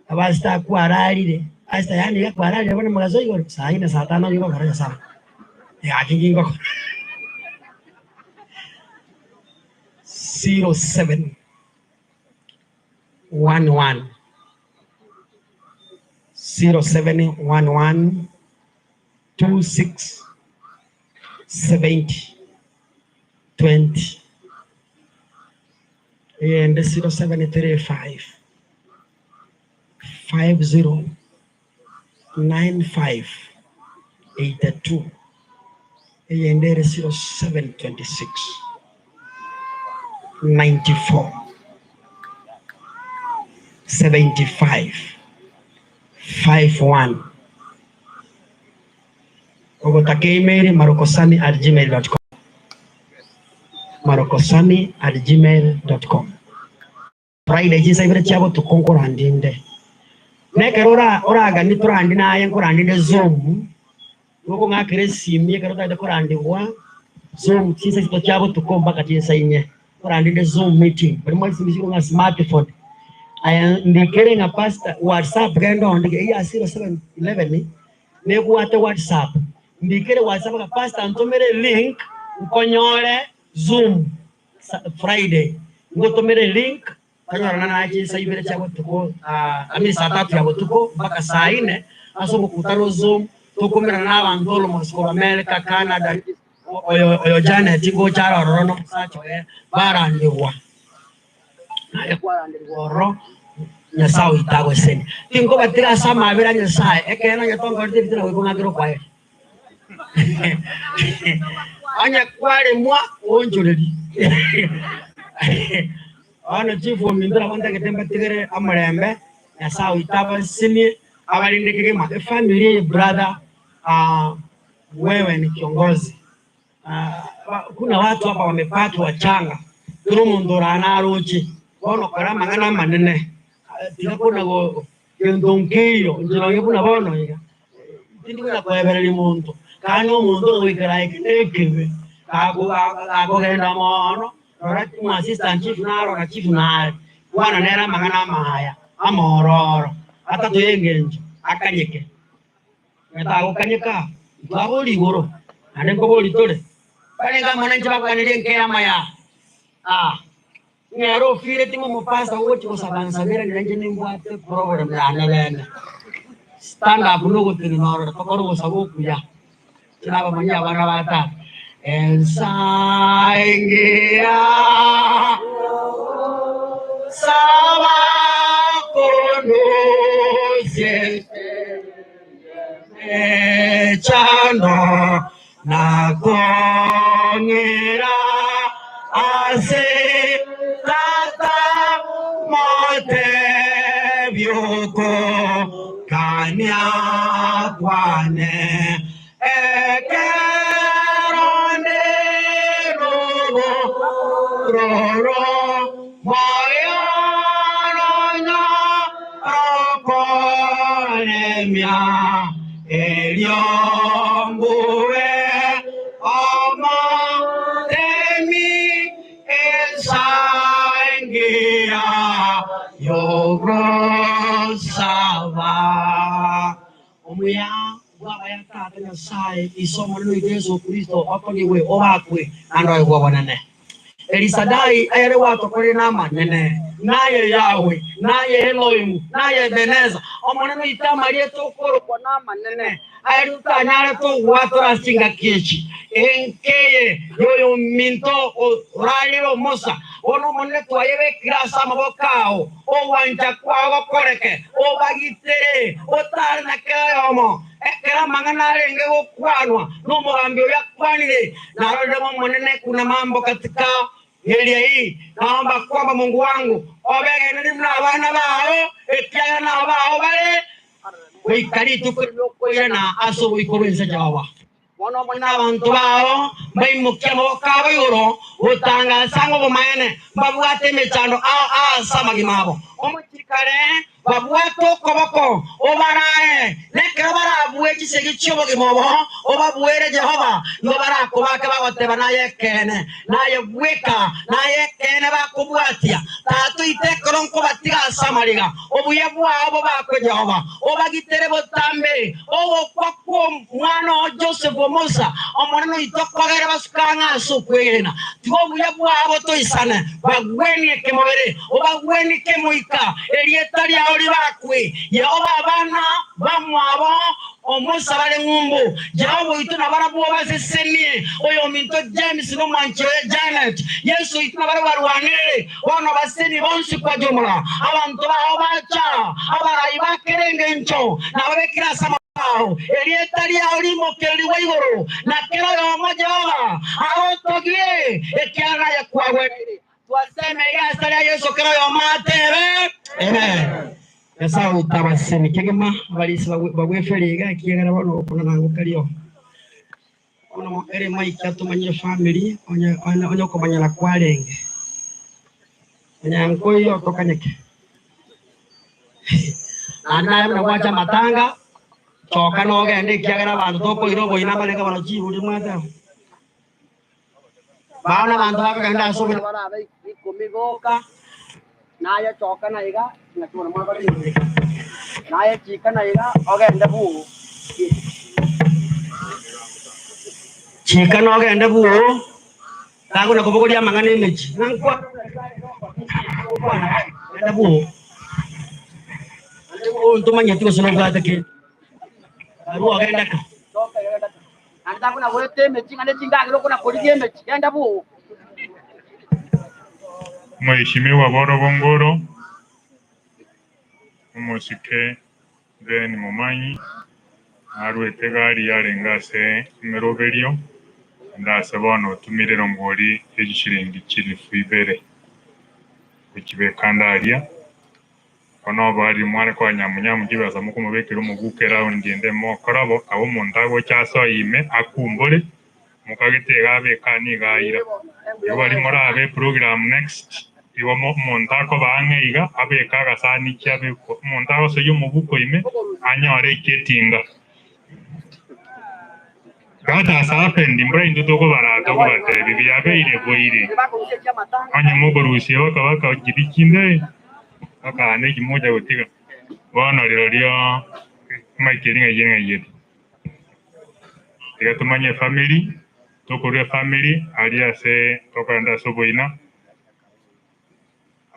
Abasita kwararire, pastor yaani iga kwararire bono mogaso igoro, saa ine saa tano nki ngokora esabu? Gaki nki ngokora? 07 11 0711 26 70 20 eyende 0735 50 95 82 eyende ere 0726 94 75 51 Ogotaka email marokosami at gmail dot com marokosami at gmail dot com. Friday chinsa ibere chia botuko nkorandinde. Na ekero ora oraganie torandi naye nkorandinde zoom, nigo okong'akera esimi ekero otagete korandigwa zoom chinsa isato chia botuko mpaka chinsa inye, nkorandinde zoom meeting. Baria mwa chisimi chikong'a smartphone, aye ndikere ng'a pastor whatsapp genda ondike eyio ya 0711 nebwate whatsapp, ndikere whatsapp ng'a pastor ntomere elink nkonyore zoom. Friday, ngotomere link tonyorane naye chinsa ibere chia botuko, I mean saa tatu ya botuko mpaka saa ine ase omokutano o Zoom tokomerana na abanto almost korwa America, Canada, oyo oyo Janet ngocha are ororo na omosacha oye barandigwa. Naye kwaranderigwa ororo Nyasaye oito agosesenie. Tinkobatira ase amabera a Nyasaye, ekeene onye tonkorete ebitina goika ong'akere okwaeri. Onye kwaremwa onchorerie. Bono chief ominto nabo ntagete mbatigere omorembe, Nyasaye oito abasesenie, abarinde kegima. Efamiri eye brother, ah, wewe ni kiongozi. Ah, kuna watu hapa wamepaki wachanga, kera omonto orare naroche, bono kora amang'ana amanene, tiga kona go gento nkeiyo, inche nonye buna bono iga. Tindi konya koebereria monto, kani omonto ogoikera eke nekebe, gakogenda mono, rora omo assistant chief naro na chief nare, kwana nere amang'ana amaya, amororo, atato y'engencho, akanyeke. Onye tagokanyeka, ntwabori igoro, naende nkobori tore. Barenge amo nainche bakwanerie enka y'amaya aa. Ng'ere ofireti ng'a omopastor ogochia gosaba nsabere nere inche nimbwate problem yane bene. Stand up nogotenena ororo tokore ogosaba okuya. Inche nabamanyie abana ba tata. Ensa engiya saba konusie emechando na kong'ira ase Tata motebie okogania kwane, ekero nde nobororo moyo nonyore okoremia. Erio mbue omoremi ensa engiya y'ogosaba. Omuya bw'abaya Tata Nyasae, Ise Omonene oito Yeso Kristo, okonyigwe, obakwe, naende oegwe obonene. Elisadai ayare gwatokorire namanene, naye Yahwe, naye Elohimu, naye Ebeneza, Omonene oito amarieta okorokwa namanene, ayare totanyare togwatora ase chingaki echi. Enkeye y'oyominto orarire omosa, bono Omonene twayebekire ase amaboko ao, ogwancha kwao gokoreke, obagitere, otare na kera oyomo. Ekero amang'ana arenge gokwanwa nomogambi oria akwanire, narorire ng'Omonene kuna mambo katika eria hii, naomba kwamba Mungu wangu obegeneri buna abana bao, ekiagera nabo bao bare goika rituko ri'okoirana ase oboiko bw'ense Jehova. Bono Omonene abanto bao mbaimokie amaboko abo igoro gotangasa ng'a obomaene mbabwate emechando ao ase amagima abo. Omochikare Babwate okoboko, obarae, na ekero barabue chisegi chi'obogima obo, obabuere Jehova, nigo barakobake bagoteba, Naye ekeene, naye bweka, naye ekeene bakobwatia. Tatoita ekero nkobatiga ase amariga, obuya bwao bobakwe Jehova, obagitere botambe ogokwa kw'omwana oo Joseph o Musa, Omonene oito kogere basuke ang'e ase okwegena. Tiga obuya bwao botoisane, bagwenie kemobere, Obagwenie kemoika, erieta riao ribakwe. Yehova abana bamwabo omosa bare ng'umbu. Jehova oito nabarabwo obasesenie, oyominto James nomwanchi oye Janet. Yeso oito nabarabwo barwanerere, bono obasesenie bonsi kwa jumla. Abanto bao bacha, abarai ba kera engencho, nababekire ase amaboko ao. Erieta riao rimokererigwe igoro, na kera oyomo Jehova agotogie, ekiagera aye kwagweneire. Twasemeire ase aria Yeso kera oyomo atebe, Amen. Nyasae oito abasesenie kegima, abarisia bagweferi iga, ekiagera bono ogokuna nangoka oo. Bono ere maika tomanyire family onye onye onye okomanyana kwarenge. Onye nkoiyo tokanyeke. Naende naye buna gwacha amatanga, choka nogende ekiagera abanto tokoira oboina abarenge bono chiburi mwateba. Bao nabanto bakogenda ase oboina barabe ikomi boka, naye choka na iga, ng'aki bono mwakora ime iga, naye chika na iga ogende bwoo. Chika na ogende bwoo, takona kobogoria amang'ana emechie, ng'a nkwane gokwana genda bwoo. Naende bwoo ntomanyeti gose nobwate kende, barua ogende ka. Naende takona goeta emechie, ng'a nechindagera okona korigia emechie, genda bwoo. Mheshimiwa Borobo Ngoro, Omosike Ben Momanyi, narwete egari yarenge ase emeroberio, naende ase bono otumire erongori ye chishilingi chilifu ibere gochibeka ande aria. Bono oboariri mware koa nyamunyamu chibesa mokomobekera omoguko eround ende mokora bo, nabo omonto agocha asoe ime akumbore, mokagete iga abeke aa nigo aira. Igo baria morabe eprogram next, igo mo omonto akoba ang'e iga abeke agasani ki abekwa, omonto agosoyia omobuko ime anyore eketinga. That has happened, mbura intwe tokobaraa tokobatebia biabeire boire. Onye mokorusia bakabaka chibi chinde, bakaana eki mocha gotiga. Bono rirorio maikeri ng'ai ng'aiete. Tiga tumanye efamily, tokorua efamily aria ase tokorenta ase oboina.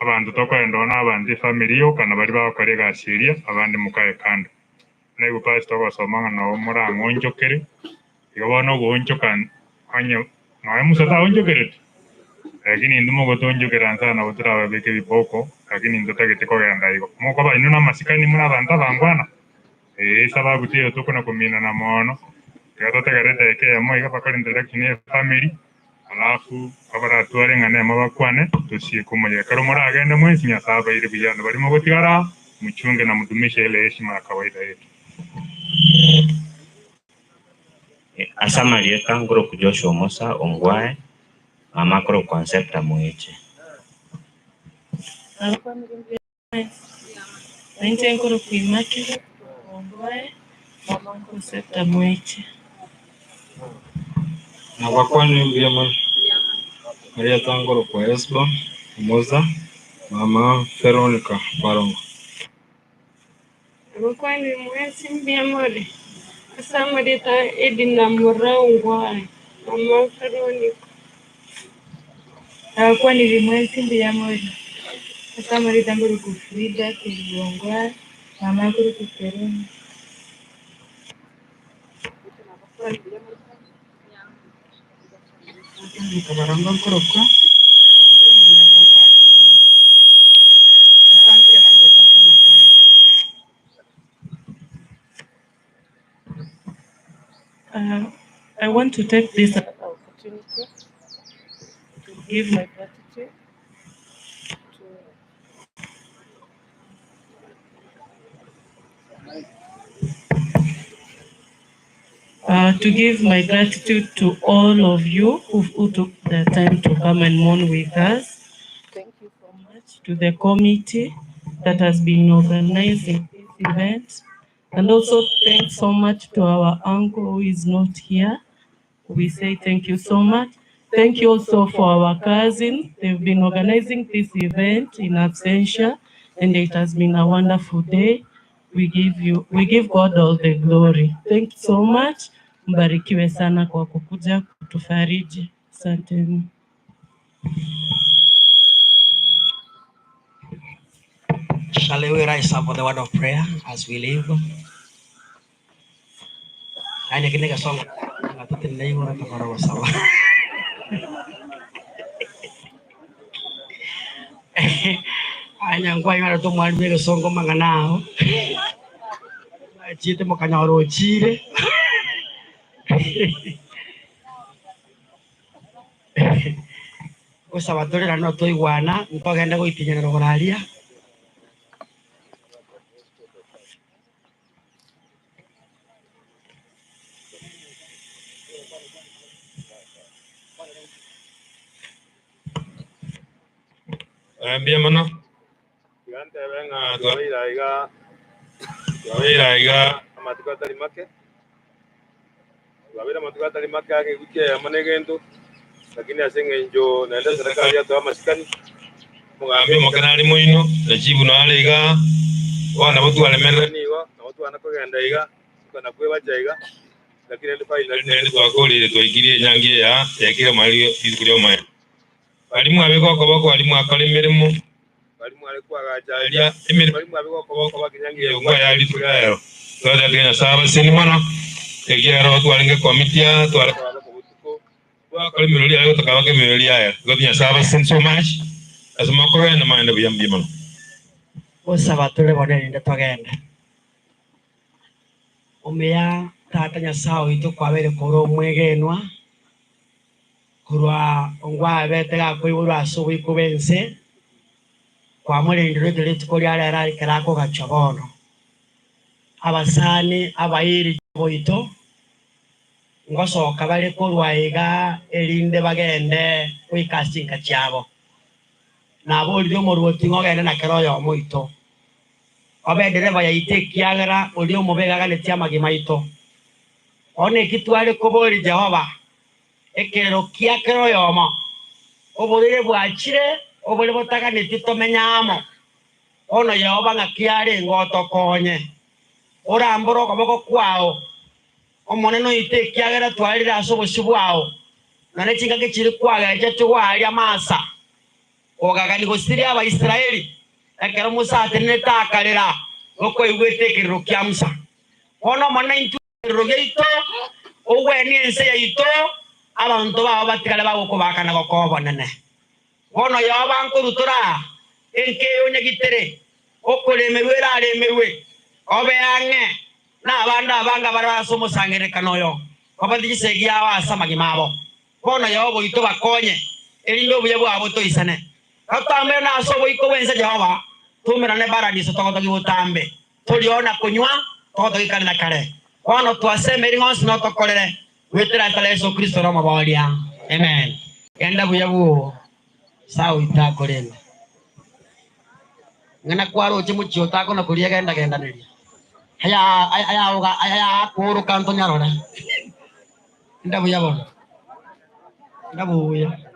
Abanto tokoenda oo nabanto efamiri yoka na baria bagokora egasi eria, abande mokae kando. Naigwe pastor ogosoma ng'a noo morang'onchokere, igo bono ogoonchoka onye nonya Musa taonchokereti, lakini intwe mogotoonchokera nsa nabo torababeke ebiboko, lakini ntotagete kogenda igo. Mokoba inwe namasikani buna abanto abangwana? Ee, sababu teiyo tokona kominana mono, tiga totegerere edageka eyemo iga bakore introduction ye efamiri, Alafu abaratware ing'ana emo bakwane, tosieke omoyega. Ekero moragende mwensi, Nyasae abaire buya, na baria mogotigara aa, muchunge na mudumishe ele heshima ya kawaida yetu. Ase amarieta nkorokwa Joshua Omosa Ongwae, mama akorokwa Concepta Moeche. Nainche nkorokwa Immaculate Ongwae, mama Concepta Moeche. Nabakwanire mbuya mono. Erieta nkorokwa Hesbon Omosa, mama Veronica Barongo. Nabakwanire mwensi mbuya more. Ase amarieta Edina Moraa Ongwae, mama Veronica. Nabakwanire mwensi mbuya more. Ase amarieta nkorokwa Frida Kerubo Ongwae, mama akorokwa Veronica. Kabarongo nkorokwa. I want to take this opportunity to give my gratitude to to give my gratitude to all of you who, who took the time to come and mourn with us. Thank you so much to the committee that has been organizing this event. And also thanks so much to our uncle who is not here. We say thank you so much. Thank you also for our cousins. They've been organizing this event in absentia, and it has been a wonderful day. We give you, we give God all the glory. Thank you so much. Mbarikiwe sana kwa kukuja kutufariji. Asanteni. Shall we rise up for the word of prayer as we leave? Aye kine gasongo ngatutinne igoro tokora gosaba. Anya nkwanyora tomwalimu egesongo mang'ana ao. Chiete mokanyora ochire. Gosaba tore naende toigwana ntogende goitinyana rogoro aria. Eh, mbuya mono. Tiga ntebe ng'a twabeire aiga, twabeire aiga amatuko atari make, twabeire amatuko atari make ake ewiki eyemo na egento, lakini ase eng'encho naende eserekari yatoa amasikani, omogambi omoke nare moino, na chief nare igaa, bono nabo twaremererania igo, nabo twana kogenda iga, tokana kwebacha iga, lakini rende finally naende twakorire twaikirie enyangi eye aa, yaikire amario rituko ria omoerio. Baria mwabeka okoboko aria mwakora emeremo, baria mware koagacha aria emeremo, baria mwabeka okoboko bakinyangia eyongo aya rituko ria rero. Twatebete Nyasae abaseni mono, ekiagera twarenge komiti aa, tware koabeka botuko, twakora emerori yaye tokabaka emerori yaye. Igo Nyasae abaseni so much, ase mokogenda mogende buya mbuya mono. Gosaba tore bono erinde togende. Omuya Tata Nyasae oito kwabeire kore omwegenwa, Korwa ngwabete gakoiborwa ase oboiko bw'ense, kwamorendirwe ekero rituko ria rero ekero akogachwa bono. Abasani abairi boito ngosoka bare korwa iga erinde bagende goika ase chinka chiabo. Naboririe omoruoti ng'a ogende na kera oyomo oito, obe edereba yaito ekiagera oria omobe iga aganetie amagima aito. Bono eki tware koboria Jehova, Ekerero kia kera oyomo, oborwaire bwachire, obore botaganeti tomenye amo. Bono Yehova ng'aki arenge otokonye? Orambore okoboko kwao, Omonene oito, ekiagera twarire ase obosio bwao, nonya chingaki chiria kwagechete gwaria amasa. Ogagani gosiria Abaisraeli, ekero Musa atenenete akarera, okoigwete ekerero kia Musa. Bono Omonene intwe ekerero giaito, ogwenie ense yaito, abanto bao batigare bagokobaka na gokoa obonene. Bono Yehova nkorutora aa enka eye onyegitere, okoremerwa eraremerwe, obe ang'e nabande abange abare ase omosangererekano oyo, babate chisegi ao ase amagima abo. Bono Yehova oito bakonye, erinde obuya bwabo toisane. Gotambere nase oboiko bw'ense Yehova, toumerane paradiso togotogia botambe, torie na konywa, togotogie kare na kare. Bono twasemeiri ng'a onsi notokorere, goetera asare Yeso Kristo ore Omoboria. Amen. Genda buya bwoo sawa oitakorende. Ng'ina kwaroche mochie otakona koria genda gendaneria. Aya aya aya akoroka ntonyarore. Genda buya bono. Genda buya.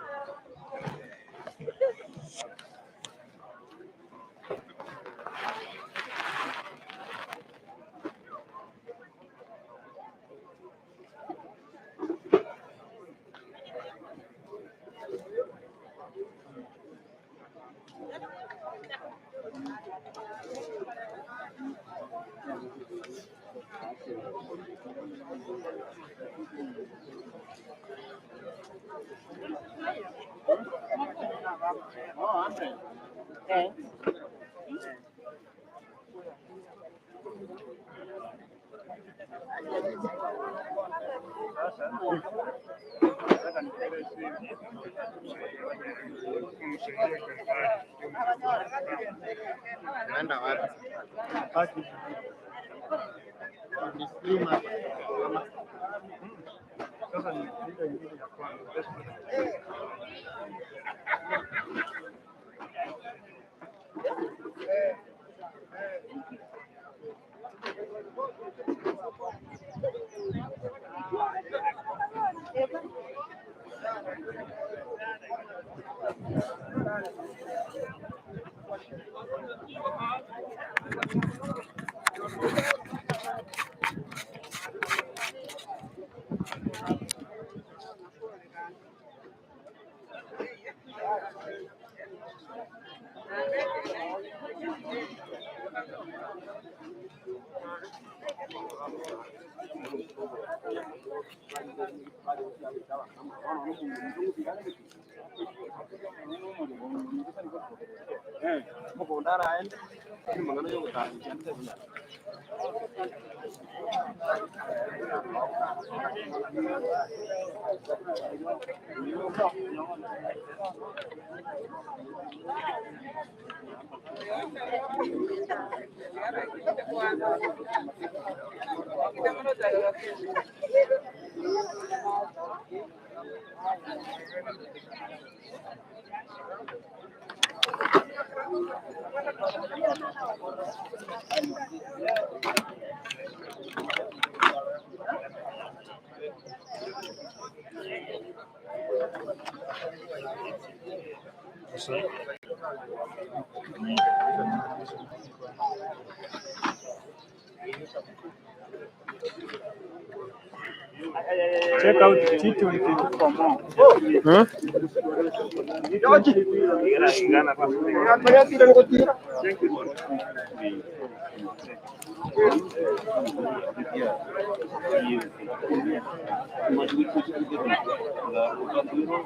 Check out T22 for more.